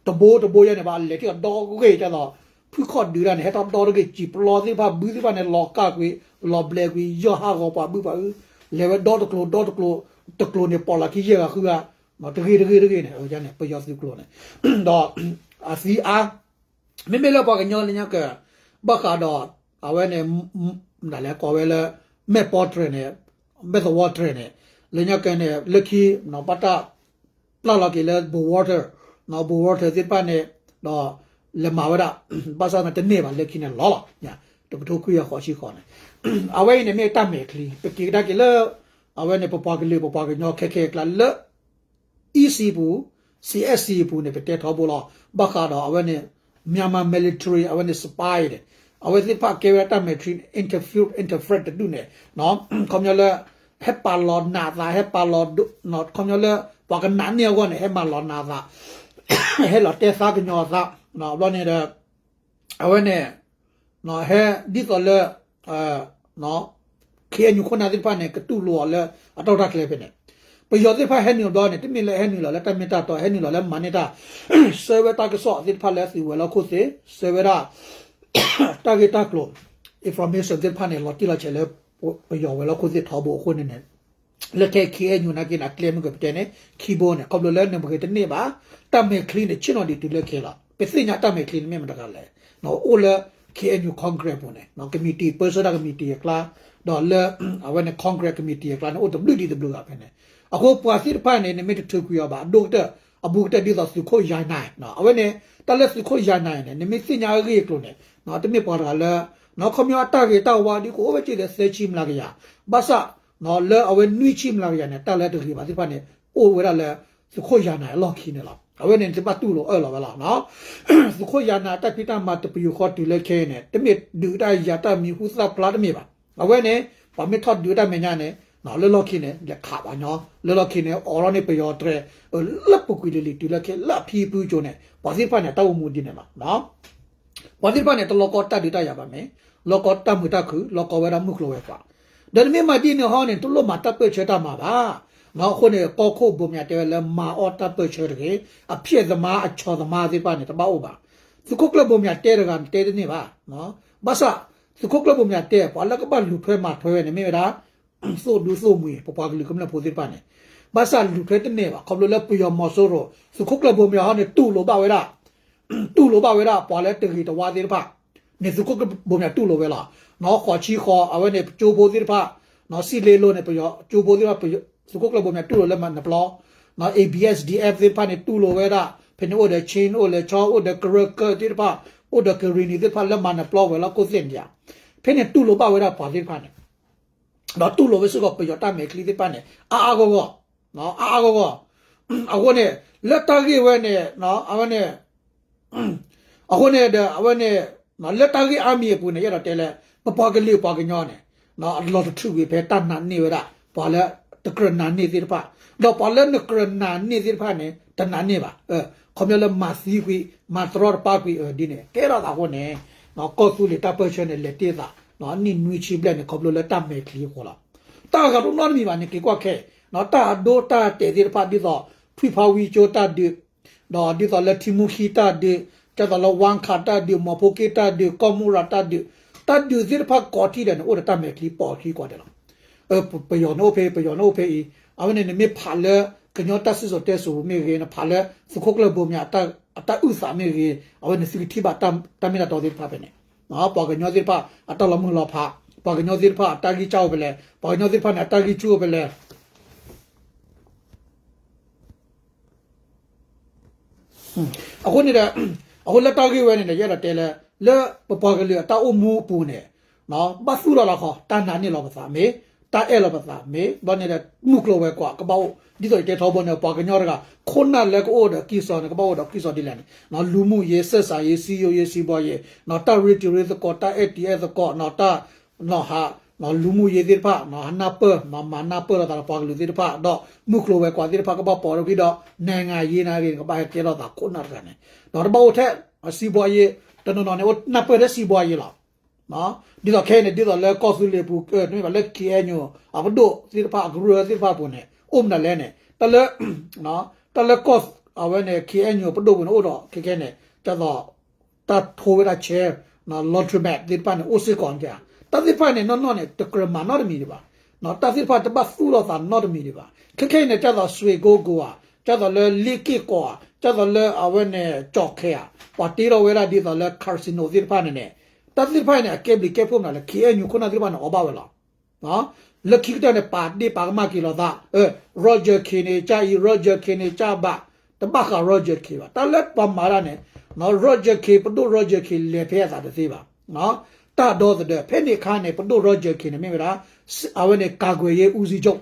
တဘိတဘိယဲန့ၣ်ဘၣ် အလဲၤထံၣ်အီၤဒီတဂ့ၤ ဒ်သိး ဖုခီၣ်ဒုးတၢ်န့ၣ် ဟဲထီၣ်ဒီတဂ့ၤ စံာ်ပျီသ့ၣ်တဖၣ် ဘုသ့ၣ်တဖၣ်န့ၣ် လီၤကၢ်ကွံာ် လီၤဘျဲးကွံာ် ယီၢ်ဟးဂီၤပှၤဘုပှၤအု လဲၤဝဲဒီတကျိၤ ဒီတကျိၤ တကျိၤန့ၣ် ပိာ်လီၤခံယဲၢ်ဂၤဃုဂၤ တဂ့ၤတဂ့ၤတဂ့ၤန့ၣ် ပယီၤသုးကျိၤန့ၣ် ဒီး အသံအါ မ့မ့ၢ်လၢပှၤကညီလၢညါကၢ ဘၣ်ဃးဒီး အဝဲန့ၣ် ဒ်လဲၣ်ကိးဝဲလၢ မဲၢ်ပီတြဲၤန့ၣ် မဲၢ်သဝီတြဲၤန့ၣ် လၢညါကၢန့ၣ် လၢခံ ဘၣ်တၢ် ပျၢ်လီၤက့ၤလၢ Blackwater, Blackwater သ့ၣ်တဖၣ်န့ၣ် ဒီး လဲၤမၤဝဲဒၣ် ဘၣ်ဆၣ်သနာ်က့တန့ၢ်ဘၣ် လၢခံန့ၣ်လီၤလီၤ တကထိခွံကယၤဃိးဆံဃိးန့ၣ် အဝဲအံၤန့ၣ်မ့ၢ်တၢ်မဲာ်ချံ ပက့ၤကဒါက့ၤလၢ အဝဲန့ၣ် ပပှၤကလုာ် ပပှၤကညီခဲခဲအကျါလၢ EC ပူၤ CSC ပူၤန့ၣ် ပတဲထီဘိလီၤ. ဘၣ်ဃးဒီးအဝဲန့ၣ် Myanmar military အဝဲန့ၣ် spy န့ၣ် အဝဲသ့ၣ်တဖၣ်ကဲဝဲဒၣ်တၢ်မဲာ်ချံ interfere interfere တဒူၣ်န့ၣ် ခီပညီလၢ ဟဲပာ်လီၤနးအသး ဟဲပာ်လီၤ ခီပညီလၢ ပှၤကနးန့ၢ်အဂီၢ်န့ၣ် ဟဲမၤလီၤနးအသး ဟဲလီၤတဲသါကညီၤအသး ဘျီန့ၣ်ဒီး အဝဲန့ၣ် ဟဲဒ်သိးလၢ KNU ခိၣ်နၢ်သ့ၣ်တဖၣ်န့ၣ် ကတူၢ်လိာ်အီၤလၢအတၢ်အိၣ်တၢ်ကျဲဖဲန့ၣ် ပယီၤသ့ၣ်တဖၣ်ဟဲနုာ်ဘျီန့ၣ် တမ့ၢ်လၢဟဲနုာ်လီၤလၢတၢ်မ့ၢ်တၢ်တီ ဟဲနုာ်လီၤလၢမၤန့ၢ်တၢ် ဆှၢဝဲတၢ်ကစီၣ်သ့ၣ်တဖၣ်လၢသုးဝဲၤလီၢ်ခိၣ်သ့ၣ် ဆှၢဝဲဒၣ် တၢ်ဂ့ၢ်တၢ်ကျိၤ information သ့ၣ်တဖၣ်န့ၣ် လီၤတံၢ်လီၤဆဲးလၢ ပယီၤဝဲၤလီၢ်ခိၣ်သ့ၣ်ထီဘိအဃိန့ၣ်န့ၣ် လၢခဲ KNU နာ်က့န့ၣ် အကျဲမ့ၢ်ကပတဲန့ၣ် ခံဘိန့ၣ် ခီဖျိလၢနပဂ့ၤတန့ၢ်ဘၣ် တၢ်မဲာ်ချံန့ၣ် ဆ့ၣ်နီၤဒံးတုၤလၢခဲလီၤ. ပသ့ၣ်ညါတၢ်မဲာ်ချံန့ၣ်မ့ၢ်မတၤတဂၤလဲၣ် အိၣ်လၢ KNU Congress ပူၤန့ၣ် committee ပၢဆှၢတၢ် committee အကျါ ဒီးလၢ အဝဲန့ၣ် Congress committee အကျါန့ၣ် အိၣ်တဘျုးဒံးတဘျုးဂၤဖဲန့ၣ် အဃိပှၤသ့ၣ်တဖၣ်န့ၣ် နမ့ၢ်တထုးကွံာ်အီၤဘၣ် အဒိၣ်ကတၢၢ် အဘူးကတၢၢ်ဒ်သိးသုးခိၣ်ယၤနၤ အဝဲန့ၣ် တၢ်လၢသုးခိၣ်ယၤနၤန့ၣ် နမ့ၢ်သ့ၣ်ညါအဂ့ၢ်အကျိၤန့ၣ် တမ့ၢ်ပှၤတဂၤလၢ ခီပညီအတၢ်ဂ့ၤတၢ်ဝါဒ်ကအိၣ်ဝဲက့ၤလၢသၢဆံမျးကယၤ ဘၣ်ဆၣ် လၢအဝဲနွံဆံမျးကယၤန့ၣ် တၢ်လၢတဂ့ၤဘၣ်သ့ၣ်တဖၣ်န့ၣ် အိၣ်ဝဲဒၣ်လၢ သုးခိၣ်ယၤနၤအလီၢ်ခံန့ၣ်လီၤ. အဝဲန့ၣ် တဘၣ်တူၢ်လိာ်အၢၣ်လီၤဝဲလီၤ. သုးခိၣ်ယၤနၤအတၢ်ဖံးတၢ်မၤတပယူာ်ဃီတုၤလၢခဲအံၤန့ၣ် တမ့ၢ်ဒုးတၢ်ယၤတၢ်မံၤဟူသၣ်ဖျါတမ့ၢ်ဘၣ်. အဝဲန့ၣ် ပှၤမ့ၢ်ထီၣ်ဒုးတၢ်မဲာ်ညါန့ၣ် လၢလီၢ်ခံန့ၣ် လဲၤခးပှၤညီ လၢလီၢ်ခံန့ၣ် အိးထီၣ်န့ၢ်ပယီၤတြဲၤ လၢပူၤကွံာ်လံၤလံၤတုၤလၢခဲလၢာ်အဖံအဖုကၠိန့ၣ် ပှၤသ့ၣ်တဖၣ်န့ၣ် တၢ်အိၣ်မူဒ်န့ၣ်လီၤ. ပှၤသ့ၣ်တဖၣ်န့ၣ် တလီၤကီတၢ်ဒုးတၢ်ယၤဘၣ်မ့ၢ် လီၤကီတၢ်မုာ်တၢ်ခုၣ် လီၤကီဝဲဒၣ်မုၢ်ကျိၤဝဲၤကွာ်, ဒီးနမ့ၢ်မၤဒ်န့ၣ်ဟီန့ၣ် တလိၣ်မၤတၢ်ပၢၢ်ဆၢတၢ်မၤဘၣ်. အဃိန့ၣ် ကီၢ်ခိၣ်ဘိမၠးတဲဝဲလၢမၤအီၣ်တၢ်ပၢၢ်ဆၢတဂ့ၤ, အဖျဲၣ်သမါအဆီသမါသ့ၣ်တဖၣ်န့ၣ် တဘၣ်အိၣ်ဘၣ်. သုးခိၣ်ကျၢၢ်ဘိမၠးတဲတဂၤန့ၣ် တဲတန့ၢ်ဘၣ်. ဘၣ်ဆၣ် သုးခိၣ်ကျၢၢ်ဘိမၠးတဲ ပှၤလၢကဘၣ်လူၤထွဲမၤထွဲဝဲန့ၣ် မ့ၢ်ဝဲဒၣ် သိၣ်ဒူသိၣ်မှံၤ ပပှၤကလုာ်ကမျၢၢ်ဖိသ့ၣ်တဖၣ်န့ၣ်, ဘၣ်ဆၣ်လူၤထွဲတန့ၢ်ဘၣ် ခီဖျိလၢပယီၤမီၤစိရိၤ သုးခိၣ်ကျၢၢ်ဘိမၠးဟီန့ၣ် တူၢ်လိာ်ဘၣ်ဝဲဒၣ် တူၢ်လိာ်ဘၣ်ဝဲဒၣ်ပှၤလၢတဂ့ၤတဝါသ့ၣ်တဖၣ်န့ၣ် သုးခိၣ်ကျၢၢ်ဘိမၠးတူၢ်လိာ်ဝဲလီၤ. ဃိးဆံဃိး အဝဲန့ၣ် ပကၠိဖိသ့ၣ်တဖၣ်, စံၣ်လ့လိၤန့ၣ် ပယီၤကၠိဖိသ့ၣ်တဖၣ် သုးခိၣ်ကျၢၢ်ဘိမၠးတူၢ်လိာ်လၢမၤနပျီ, A B S D F သ့ၣ်တဖၣ်န့ၣ် တူၢ်လိာ်ဝဲဒၣ်, ဖဲန့ၣ်အိၣ်ဒီး Chin အိၣ်လၢချီ အိၣ်ဒီးကရၢကၢၢ်သ့ၣ်တဖၣ်, အိၣ်ဒီးကရံၣ်နံၤသ့ၣ်တဖၣ်လၢမၤနပျီဝဲၤလီၢ်ခိၣ်သ့ၣ်န့ၣ်ဧါ, ဖဲန့ၣ်တူၢ်လိာ်ဘၣ်ဝဲဒၣ်ပှၤသ့ၣ်တဖၣ်န့ၣ် ဒီးတူၢ်လိာ်ဝဲစ့ၢ်ကီးပယီၤတၢ်မဲာ်ချံသ့ၣ်တဖၣ်န့ၣ် အါအါဂီၢ်ဂီၢ်, အါအါဂီၢ်ဂီၢ်. အဃိန့ၣ် လၢတၢ်ဂ့ၢ်ဝဲန့ၣ် အဝဲန့ၣ် အဃိန့ၣ်ဒီး အဝဲန့ၣ် လၢတၢ်ဂ့ၢ်အါမံၤအပူၤန့ၣ် ယအဲၣ်ဒိးတဲလၢ ပပှၤကလုာ်ပှၤကညီန့ၣ် အလီၤတထုးကွံာ်ဖဲတၢ်နာ်န့ၢ်ဝဲဒၣ် ပှၤလၢတကြၢးနာ်န့ၢ်သ့ၣ်တဖၣ်, ဒီးပှၤလၢနကြၢးနာ်န့ၢ်သ့ၣ်တဖၣ်န့ၣ် တနာ်န့ၢ်ဘၣ်. ခီဖျိလၢမၤသံကွံာ် မၤတရီတပါကွံာ်ဒ်န့ၣ် ကဲထီၣ်သးအဃိန့ၣ် ကီၢ်သူလ့ၤတၢ်ပၢၢ်ဆၢန့ၣ် လဲၤတ့ၢ်သး နံၣ်နွံဆံဘျဲၣ်န့ၣ် ခီဖျိလၢတၢ်မဲာ်ချံအဃိလီၤ. တၢ်ဂၤတနီတမံၤဘၣ်န့ၣ် က့ၤကွၢ်ခဲအံၤ တၢ်အဒိတၢ်တဲာ်သ့ၣ်တဖၣ် ဒ်သိး ထွံၣ်ဖါဝံကၠိတၢ်ဒုး ဒီးဒ်သိးလၢထံမူခံတၢ်ဒုး, ဒ်သိးလၢဝါခးတၢ်ဒုး, မီၤဖိက့ၣ်တၢ်ဒုး, ကီၢ်မူရၤတၢ်ဒုး, တၢ်ဒုးသ့ၣ်တဖၣ်ကိးထံၣ်ဒီးန့ၣ် အိၣ်ဒီးတၢ်မဲာ်ချံပိာ်ချံကိးဂၤဒဲးလီၤ. ပယီၤန့ၣ်အိၣ်ဖဲ ပယီၤန့ၣ်အိၣ်ဖဲအံၤ, အဝဲန့ၣ်နမ့ၢ်ဖးလၢ ကညီတၢ်စံၣ်စိၤတဲစိၤမ့ၢ်ဂ့ၤ, နဖးလၢသုးခိၣ်ကျၢၢ်ဘိမၠးအတၢ်အုၣ်သးမ့ၢ်ဂ့ၤ, အဝဲန့ၣ်သုကထံၣ်ဘၣ်တၢ်မ့ၢ်တၢ်တီသ့ၣ်တဖၣ်ဖဲန့ၣ်, ပှၤကညီသ့ၣ်တဖၣ်အတၢ်လီၤမုၢ်လီၤဖး, ပှၤကညီသ့ၣ်တဖၣ်အတၢ်ဂံၢ်စၢ်အိၣ်ဖဲလဲၣ်, ပှၤကညီသ့ၣ်တဖၣ်န့ၣ် အတၢ်ဂံၢ်ဆူၣ်အိၣ်ဖဲလဲၣ်. အဃိန့ၣ်ဒီး အဃိလၢတၢ်ဂ့ၢ်ဝဲန့ၣ်ဒီး ယအဲၣ်ဒိးတဲလၢ လၢပပှၤကလုာ်အတၢ်အိၣ်မူအပူၤန့ၣ် ဘၣ်သူၣ်ထီၣ်လီၤခီ တၢ်နာ်န့ၢ်လီၤပသးမ့ၢ်, တၢ်အဲၣ်လီၤပသးမ့ၢ်, ဘျီန့ၣ်ဒီး မုၢ်ကျိၤဝဲၤကွာ်ကဘၣ်အိၣ်, ဒ်သိးယတဲထီဘိန့ၣ် ပှၤကညီတဂၤ ခိၣ်နၢ်လၢကအိၣ်ဒီးကံၢ်စီန့ၣ် ကဘၣ်အိၣ်ဒီးကံၢ်စီဒ်လဲၣ်န့ၣ် လူမှုရေး ဆက်ဆံရေး စည်းရုံးရေး စီးပွားရေး တၢ်ရ့တံၤရ့သကိး တၢ်အဲၣ်တံၤအဲၣ်သကိး တၢ် ဟး လူမှုရေးသ့ၣ်တဖၣ် ဟးနၢ်ပၢၢ် မၤနၢ်ပၢၢ်လိာ်သးဒီးပှၤကလုာ်သ့ၣ်တဖၣ် ဒီးမုၢ်ကျိၤဝဲၤကွာ်သ့ၣ်တဖၣ် ကဘၣ်ပိာ်ထီၣ်က့ၤဒီး နိုင်ငံရေးနာ်ဂ့ၤန့ၣ် ကဘၣ်ဟဲကဲထီၣ်သးခိၣ်နၢ်တဂၤန့ၣ် ဒီးတဘၣ်အိၣ်ထဲ စီးပွားရေး တနီၤနီၤန့ၣ် အိၣ်နၢ်ပၢၢ်ထဲ စီးပွားရေး လီၤ. ဒ်သိးခဲအံၤန့ၣ် ဒ်သိးလၢကီၢ်သူလ့ၤပူၤ တမ့ၢ်ဘၣ်လၢ K N U အပဒိၣ်သ့ၣ်တဖၣ် အကရၢသ့ၣ်တဖၣ်အပူၤန့ၣ် အိၣ်မနုၤလဲၣ်န့ၣ် တၢ်လၢ တၢ်လၢကီၢ် အဝဲန့ၣ် K N U ပဒိၣ်ပူၤန့ၣ် အိၣ်ဒီးခဲခဲန့ၣ် ဒ်သိး တၢ်ထိဝဲဒၣ် chair laundromat သ့ၣ်တဖၣ်န့ၣ် အိၣ်စ့ၢ်ကီးန့ၣ် တၢ်သ့ၣ်တဖၣ်န့ၣ် နီၢ်နီၢ်န့ၣ် တကြၢးမၤနီတမံၤဒံးဘၣ်. တၢ်သ့ၣ်တဖၣ်တဘၣ်သူၣ်ထီၣ်သးနီတမံၤဒံးဘၣ်. ခဲခဲအံၤန့ၣ် ဒ်သိး စွ့ၣ်ကိကိၣ် ဧါ, ဒ်သိးလၢ လ့ၣ်က့ၣ်ကီၣ် ဧါ, ဒ်သိးလၢအဝဲန့ၣ် ကၠီၣ်ခဲ ဧါ, ပှၤတ့ထီၣ်ဝဲဒၣ်ဒ်သိးလၢ casino သ့ၣ်တဖၣ်န့ၣ်န့ၣ် တၢ်သ့ၣ်တဖၣ်အံၤန့ၣ် အကဲဘျုးကဲဖှိၣ်မနုၤလဲၣ် K N U ခိၣ်နၢ်သ့ၣ်တဖၣ်န့ၣ် အီၣ်ဘၣ်ဝဲလီၤ. လၢခံကတၢၢ်န့ၣ် ပာ်ဒ့ၣ်ပာ်ကမၣ်က့ၤလိာ်သး Roger Khin န့ၣ် ကၢ်အံၤ Roger Khin န့ၣ် ကၢ်ဘၣ်, တဘၣ်ဃး Roger Khin ဘၣ်. တၢ်လၢပှၤမၤတၢ်န့ၣ် Roger Khin ပဒိၣ် Roger Khin လဲၤဖဲအသးတသ့ဘၣ်. တၢ်ဒီသဒၢ ဖဲန့ၣ်အခါန့ၣ် ပဒိၣ် Roger Khin န့ၣ် မ့ၢ်ဝဲဒၣ် အဝဲန့ၣ် ကာကွယ်ရေးဦးစီးချုပ်,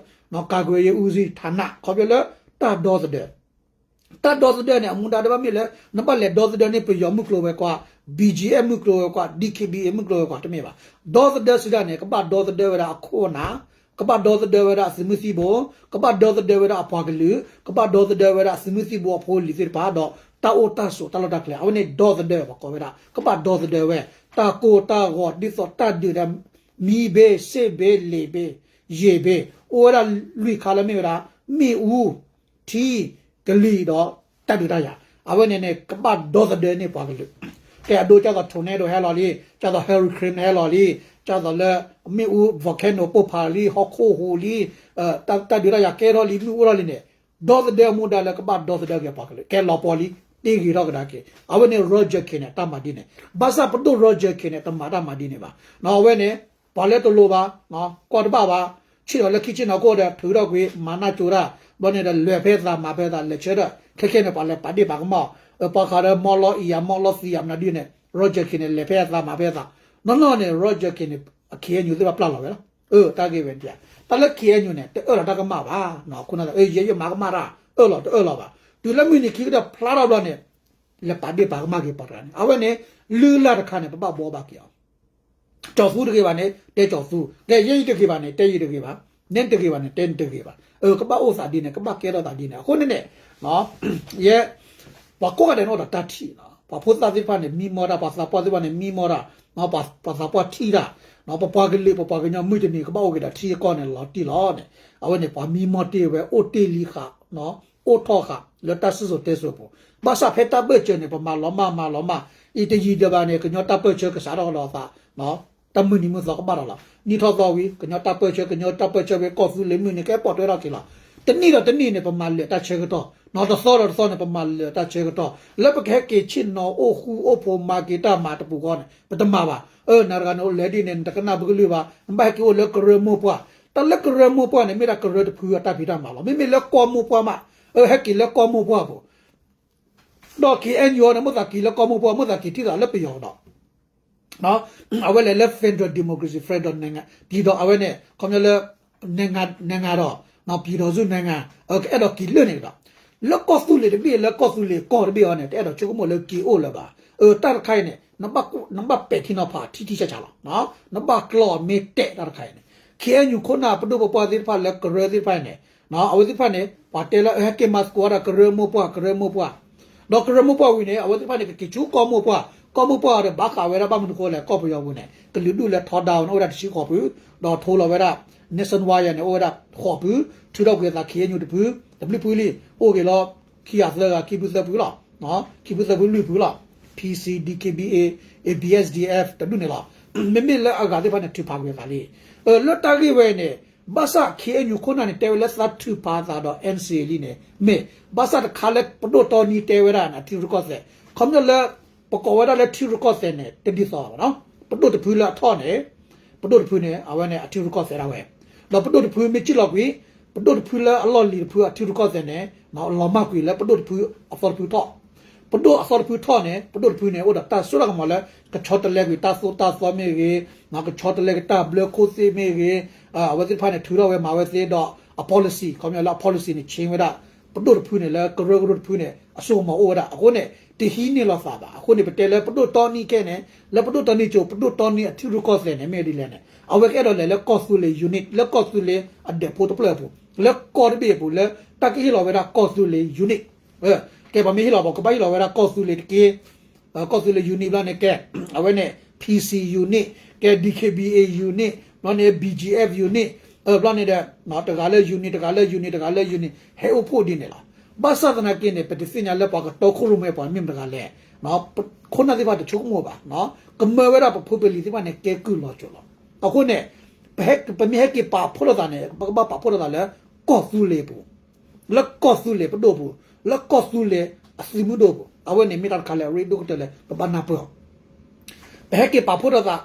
ကာကွယ်ရေးဦးစီးဌာန ခီဖျိလၢ တၢ်ဒီသဒၢ တၢ်ဒီသဒၢန့ၣ် အမူဒါတဘၣ်မ့ၢ်လၢ နဘၣ်လဲၤဒီသဒၢန့ၢ်ပယီၤမုၢ်ကျိၤဝဲၤကွာ်, B G F မုၢ်ကျိၤဝဲၤကွာ်, D K B A မုၢ်ကျိၤဝဲၤကွာ် တမ့ၢ်ဘၣ်. ဒီသဒၢစံးဒၣ်န့ၣ် ကဘၣ်ဒီသဒၢဝဲဒၣ်အခိၣ်အနၢ်, ကဘၣ်ဒီသဒၢဝဲဒၣ်အသုးမုၢ်သံၣ်ဘိ, ကဘၣ်ဒီသဒၢဝဲဒၣ်အပှၤကလုာ်, ကဘၣ်ဒီသဒၢဝဲဒၣ်အသုးမုၢ်သံၣ်ဘိအဖိအလံၤသ့ၣ်တဖၣ် ဒီးတၢ်အိၣ်တၢ်ဆိးတၢ်လီၢ်တၢ်ကျဲ အဝဲန့ၣ်ဒီသဒၢ ပှၤကိးဝဲဒၣ် ကဘၣ်ဒီသဒၢဝဲ, တၢ်ကိၢ်တၢ်ဂီၤ ဒ်သိးတၢ်ဒုးဒီး မံၤဘ့ၣ် စ့ၣ်ဘ့ၣ် လ့ၣ်ဘ့ၣ် ယ့ၢ်ဘ့ၣ် အိၣ်ဝဲဒၣ်လွံၢ်ခါလၢမ့ၢ်ဝဲဒၣ် မ့ၣ်အူ ထံ ကလံၤဒီးတၢ်ဒုးတၢ်ယၤ, အဝဲန့ၣ်န့ၣ် ကဘၣ်ဒီသဒၢန့ၢ်ပှၤကလုာ်, ကဲအဒိ ဒ်သိး tornado ဟဲလီၤလံ, ဒ်သိး hurricane ဟဲလီၤလံ, ဒ်သိးလၢ မ့ၣ်အူ volcano ပိၢ်ဖးလံ, ဟီၣ်ခိၣ်ဟူးလံ, တၢ်ဒုးတၢ်ယၤကဲထီၣ်လံ မ့ၣ်အူအိၣ်ထီၣ်လံန့ၣ်, ဒီသဒၢအမူဒါလၢကဘၣ်ဒီသဒၢက့ၤပှၤကလုာ်, ကဲလီၤပှီၤလံ, တ့ဂ့ၤထီၣ်ကဒါက့ၤ, အဝဲန့ၣ် Roger Khin န့ၣ် တၢ်မၤဒ်န့ၣ်, ဘၣ်ဆၣ်ပဒိၣ် Roger Khin န့ၣ် တမၤတၢ်မၤဒ်န့ၣ်ဘၣ်, အဝဲန့ၣ် ပှၤလၢတလိၤဘၣ်, ကွၢ်တဘၣ်ဘၣ်, ဆ့ၣ်ထီၣ်လၢခံဆ့ၣ်နီၤခိၣ်ဒီး ထုးထီၣ်ကွံာ် မၤနၢ်ကၠိတၢ်, ဘျီန့ၣ်ဒီး လဲၤဖဲအသးမၤဖဲအသး လဲၤဆၢထၢၣ်, ခဲခဲန့ၣ် ပှၤလဲၤပာ်ဒ့ၣ်ပာ်ကမၣ်အီၤ, ပှၤဃးဒီး မီၢ်လီၤအံၤယၤ မီၢ်လီၤသံယၤ မနုၤဒ်န့ၣ် Roger Khin န့ၣ် လဲၤဖဲအသးမၤဖဲအသး, နီၢ်နီၢ်န့ၣ် Roger Khin န့ၣ် KNU သ့ၣ်တဖၣ်ပျၢ်လီၤဝဲလီၤ, တၢ်ဂ့ၢ်ဝဲန့ၣ်, တၢ်လၢ KNU န့ၣ် တအၢၣ်လီၤတၢ်ကမၣ်ဘၣ်, ယဲယမၤကမၣ်တၢ် အၢၣ်လီၤတအၢၣ်လီၤဘၣ်, တုၤလၢမုၢ်နံၤခံကတၢၢ်ဖျါထီၣ်ဘျီန့ၣ် လဲၤပာ်ဒ့ၣ်ပာ်ကမၣ်က့ၤပှၤတဂၤန့ၣ်, အဝဲန့ၣ် လုၢ်လၢ်တခါန့ၣ် ပဘၣ်ဘှီဘၣ်က့ၤအီၤ, ကၠီၤသူတဂ့ၤဘၣ်န့ၣ် တဲကၠီၤသူ, ကဲယဲယတဂ့ၤဘၣ်န့ၣ် တဲယတဂ့ၤဘၣ်, နဲနတဂ့ၤဘၣ်န့ၣ် တဲနတဂ့ၤဘၣ်, ကဘၣ်အိၣ်သးဒ်န့ၣ် ကဘၣ်ကဲထီၣ်သးဒ်န့ၣ်, အဃိန့ၣ်န့ၣ် ယဲ ပှၤကိးဂၤဒဲးန့ၣ်အိၣ်ဒီးတၢ်ထံၣ်လီၤ, ပှၤဖိသၣ်သ့ၣ်တဖၣ်န့ၣ် မံမီၢ်တၢ်, ပှၤသးပှၢ်သ့ၣ်တဖၣ်န့ၣ် မံမီၢ်တၢ်, ပှၤသးပှၢ်ထံၣ်တၢ်, ပပှၤကလုာ် ပပှၤကညီမုၢ်တနံၤ ကဘၣ်အိၣ်က့ၤဒီးထံအကီၢ်န့ၣ်လီၤတံၢ်လီၤန့ၣ်, အဝဲန့ၣ် ပှၤမံမီၢ်တ့ၢ်ဝဲအိၣ်တ့ၢ်လံဃာ်, အိၣ်ထီၣ်ဃာ် လၢတၢ်စံၣ်စိၤတဲစိၤအပူၤ, ဘၣ်ဆၣ်ဖဲတၢ်ဘၢၣ်စၢၤန့ၣ် ပမၤလီၤမၢ်မၤလီၤမၢ်, အံၤတယံာ်ဒီးဘၣ်န့ၣ် ကညီတၢ်ပၢၢ်ဆၢကစးထီၣ်ဒီးသး တၢ်မုၢ်နံၤမုၢ်သီကဘၣ်ဒီးလီၤ. နံၣ်ထီၣ်သီဝံၤ ကညီတၢ်ပၢၢ်ဆၢ ကညီတၢ်ပၢၢ်ဆၢဝဲကီၢ်သူလ့ၤမုၢ်န့ၣ် ကဲပိာ်ထွဲထီၣ်က့ၤလီၤ. တနံၣ်ဒီးတနံၣ်န့ၣ် ပမၤလၢာ်တၢ်ဆၢကတီၢ်, နီၢ်တသီဒီးတသီန့ၣ် ပမၤလၢာ်တၢ်ဆၢကတီၢ်, လၢပကဟဲက့ၤဆ့ၣ်နီၤအိၣ်ဃူအိၣ်ဖိးမၤက့ၤတၢ်မၤတပူၤဃီန့ၣ် ပတမၤဘၣ်. အၢ နၤတဂၤန့ၣ်အိၣ်လဲၤဒ်န့ၣ် နတကနၣ်ဘုကလုၢ်ဘၣ်, နဘၣ်ဟဲက့ၤအိၣ်လၢကရၢမိၢ်ပှၢ်, တၢ်လၢကရၢမိၢ်ပှၢ်န့ၣ် မ့ၢ်ဒၣ်ကရၢတဖုအတၢ်ဖံးတၢ်မၤလီၤ. မ့မ့ၢ်လၢကီၢ်မိၢ်ပှၢ်မး, အၢ ဟဲက့ၤလၢကီၢ်မိၢ်ပှၢ်ပူၤ ဒီး KNU န့ၣ် မိၣ်သးက့ၤလၢကီၢ်မိၢ်ပှၢ် မိၣ်သးက့ၤထံၣ်သးလၢပယီၤဒီး အဝဲလဲၤလၢ federal democracy federal နိုင်ငံ, ပြည်ထောင် အဝဲန့ၣ် ခီပညီလၢ နိုင်ငံတော်, ပြည်ထောင်စုနိုင်ငံ, ကအဲၣ်ဒိးက့ၤလၢန့ၣ်ဒီး လၢကီၢ်သူလ့ၤတဘ့ၣ် လၢကီၢ်သူလ့ၤကီၢ်တဘ့ၣ်အံၤန့ၣ် တအဲၣ်ဒိးဆိကမိၣ်လၢက့ၤအိၣ်လၢၤဘၣ်. အၢ တၢ်တခါအံၤန့ၣ် နဘၣ်ပဲာ်ထံနီၤဖးထံထံဆးဆးလီၤ. နဘၣ်ကျီမ့ၢ်တဲာ်တၢ်တခါအံၤန့ၣ် KNU ခိၣ်နၢ်ပဒိၣ်ပပှၢ်သ့ၣ်တဖၣ်လၢကရၢသ့ၣ်တဖၣ်အံၤန့ၣ် အဝဲသ့ၣ်တဖၣ်န့ၣ် ပှၤတဲလၢ ဟဲက့ၤမၤသကိးဝဲဒၣ်ကရၢမိၢ်ပှၢ် ကရၢမိၢ်ပှၢ်, ဒီးကရၢမိၢ်ပှၢ်ဝံၤန့ၣ် အဝဲသ့ၣ်တဖၣ်န့ၣ် ကက့ၤဆူကီၢ်မိၢ်ပှၢ်, ကီၢ်မိၢ်ပှၢ်ဒီးဘၣ်ဃးဝဲဒၣ်ဘၣ်မနုၤဃိလဲၣ် ကီၢ်ပယီၤပူၤန့ၣ် ကလုာ်ဒူၣ်လၢထီဒါအီၤန့ၣ် အိၣ်ဝဲဒၣ်တဆံဃိးဖု, ဒီးထိလီၤဝဲဒၣ် Nelson Wayne န့ၣ် အိၣ်ဝဲဒၣ်ဃိးဖု, ထုးထီၣ်ကွံာ်အသး KNU တဖု, တဘျုးဖုလံ, အိၣ်က့ၤလီၤ ခံဂၤသၢဂၤ ခံဖုသၢဖုလီၤ. ခံဖုသၢဖုလွံၢ်ဖုလီၤ. PC, DKBA, ABSDF တဒူၣ်န့ၣ်လီၤ. မ့မ့ၢ်လၢအဂၤသ့ၣ်တဖၣ်န့ၣ် ထုးဖးကွံာ်အသးလံ. လၢတၢ်ဂ့ၢ်ဝဲအံၤန့ၣ် ဘၣ်ဆၣ် KNU ခိၣ်နၢ်န့ၣ် တဲဝဲလၢသးထုးဖးအသးဒီး NCA လံန့ၣ် မ့ၢ်ဘၣ်ဆၣ်တခါလၢပဒိၣ်တီနံတဲဝဲဒၣ်န့ၣ် အထံရူၢ်ကီၢ်သဲး, ခီပညီလၢ ပကိးဝဲဒၣ်လၢထံရူၢ်ကီၢ်သဲးန့ၣ် တဒ်သိးဘၣ်နီၤ. ပဒိၣ်တဖုလၢအထီၣ်န့ၣ် ပဒိၣ်တဖုန့ၣ် အဝဲန့ၣ် အထံရူၢ်ကီၢ်သဲးဒၣ်ဝဲ, ဒီးပဒိၣ်တဖုမ့ၢ်စံၣ်လီၤကွံာ် ပဒိၣ်တဖုလၢအလီၢ်လံၤတဖုအထံရူၢ်ကီၢ်သဲးန့ၣ် လီၤမၢ်ကွံာ်လၢပဒိၣ်တဖုအသီတဖုထီၣ်, ပဒိၣ်အသီတဖုထီၣ်န့ၣ် ပဒိၣ်တဖုန့ၣ် အိၣ်ဒီးတၢ်စိတၢ်ကမီၤလၢ ကဆီတလဲကွံာ်တၢ်သိၣ်တၢ်သီမ့ၢ်ဂ့ၤ, ကဆီတလဲက့ၤတၢ်ဘျၢခိၣ်သ့ၣ်မ့ၢ်ဂ့ၤ, အဝဲသ့ၣ်တဖၣ်န့ၣ် ထုးထီၣ်ဝဲမၤဝဲသ့ဒီး အ policy ခီပညီလၢအ policy န့ၣ် change ဝဲဒၣ် ပဒိၣ်တဖုန့ၣ် လၢကရၢကရိတဖုန့ၣ် အစိကမီၤအိၣ်ဝဲဒၣ်. အဃိန့ၣ် တဟံးန့ၢ်လိာ်သးဘၣ်. အဃိန့ၣ် ပတဲလၢပဒိၣ်တီနံခဲန့ၣ် လၢပဒိၣ်တီနံကၠိ ပဒိၣ်တီနံအထံရူၢ်ကီၢ်သဲးန့ၣ် မ့ၢ်ဒ်လဲၣ်န့ၣ် အဝဲကအဲၣ်ဒိးလဲၤလၢကီၢ်သူလ့ၤ unit လၢကီၢ်သူလ့ၤအဒဲးဖိတဖျၢၣ်အပူၤ လၢကီၢ်တဘ့ၣ်အပူၤ လၢတၢ်ကဟ့ၣ်လီၤဝဲဒၣ်ကီၢ်သူလ့ၤ unit ကဲ ပှၤမ့ၢ်ဟ့ၣ်လီၤဘၣ် ကဘၣ်ဟ့ၣ်လီၤဝဲဒၣ်ကီၢ်သူလ့ၤတက့ၢ်, ကီၢ်သူလ့ၤ unit ဘျီန့ၣ်ကဲ အဝဲန့ၣ် PC unit ကဲ DKBA unit ဘျီန့ၣ် BGF unit ဘျီန့ၣ်ဒီး တဂၤလၢ unit တဂၤလၢ unit တဂၤလၢ unit ဟဲအိၣ်ဖှိၣ်ဒ်န့ၣ်လီၤ. ဘၣ်ဆၣ်သနာ်က့န့ၣ် ပတသ့ၣ်ညါလၢပှၤကတီခိၣ်ရိၣ်မဲပှၤမ့ၢ်မတဂၤလဲၣ်, ခိၣ်နၢ်သ့ၣ်တဖၣ်တဆိကမိၣ်ဘၣ်, ကမၢဝဲဒၣ်ပဖိပလံၤသ့ၣ်တဖၣ်န့ၣ် ကဲကုၢ်လီၤစိၤလီၤ. အဃိန့ၣ် ပမ့ၢ်ဟဲက့ၤပာ်ဖှိၣ်လိာ်သးန့ၣ် ပကဘၣ်ပာ်ဖှိၣ်လိာ်သးလၢ ကီၢ်သူလ့ၤအပူၤ လၢကီၢ်သူလ့ၤပဒိၣ်ပူၤ လၢကီၢ်သူလ့ၤအသုးမုၢ်ဒိၣ်ပူၤ အဝဲန့ၣ်မ့ၢ်တၢ်တခါလၢအရ့ဒိၣ်ကတၢၢ်လၢပဘၣ်နၢ်ပၢၢ်အီၤ. ပဟဲက့ၤပာ်ဖှိၣ်ထီၣ်သး,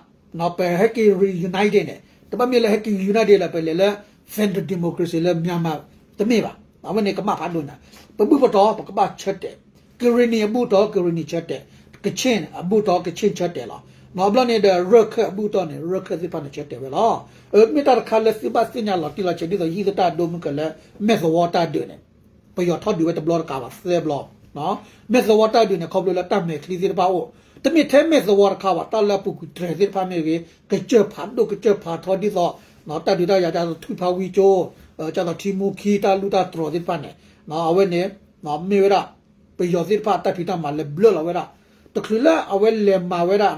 ပဟဲက့ၤ reunite န့ၣ် တဘၣ်မ့ၢ်လၢဟဲက့ၤ unite လၢပလဲၤလၢ federal democracy လၢ Myanmar တမ့ၢ်ဘၣ်. အဝဲန့ၣ်ကမၣ်ဖးဒိၣ်ညါ, ပဘူၣ်ပတီၢ် ပကဘၣ်ဆၢတဲာ်, ကရ့ၣ်နံၣ်အဘူၣ်တီၢ် ကရ့ၣ်နံၣ်ဆၢတဲာ်, ကခ့ၣ်အဘူၣ်တီၢ် ကခ့ၣ်ဆၢတဲာ်လီၤ. ဘျီန့ၣ်ဒီး ရၢၢ်ခၢၣ်အဘူၣ်တီၢ်န့ၣ် ရၢၢ်ခၢၣ်သ့ၣ်တဖၣ်န့ၣ်ဆၢတဲာ်ဝဲလီၤ. မ့ၢ်တၢ်တခါလၢသုဘၣ်သ့ၣ်ညါလီၤတံၢ်လီၤဆဲးဒ်သိးဟံၣ်သတၢ်ဒိမုၢ်ကလၢ မဲၢ်သဝီတၢ်ဒုးန့ၣ် ပယီၤထီၣ်ဒုးဝဲတဘျီတကးဘၣ်သၢဘျီ, မဲၢ်သဝီတၢ်ဒုးန့ၣ် ခီဖျိလၢတၢ်မဲာ်ချံသ့ၣ်တဖၣ်အိၣ်, တမ့ၢ်ထဲမဲၢ်သဝီတခါဘၣ် တၢ်လၢအပူၤကွံာ်တြဲၤသ့ၣ်တဖၣ်မ့ၢ်ဂ့ၤ ကစၢၢ်ဖးဒိၣ်ကစၢၢ်ဖးထီဒ်သိး တၢ်ဒုးတၢ်ယၤဒ်သိးထွံၣ်ဖးဝံကၠိ, ဒ်သိးထံမူခံတၢ်လူၢ်တၢ်တြီၤသ့ၣ်တဖၣ်န့ၣ် အဝဲန့ၣ် မ့ၢ်ဝဲဒၣ် ပယီၤသ့ၣ်တဖၣ်အတၢ်ဖံးတၢ်မၤလၢဘျၢလီၤဝဲဒၣ်, တချုးလၢအဝဲလဲၤမၤဝဲဒၣ်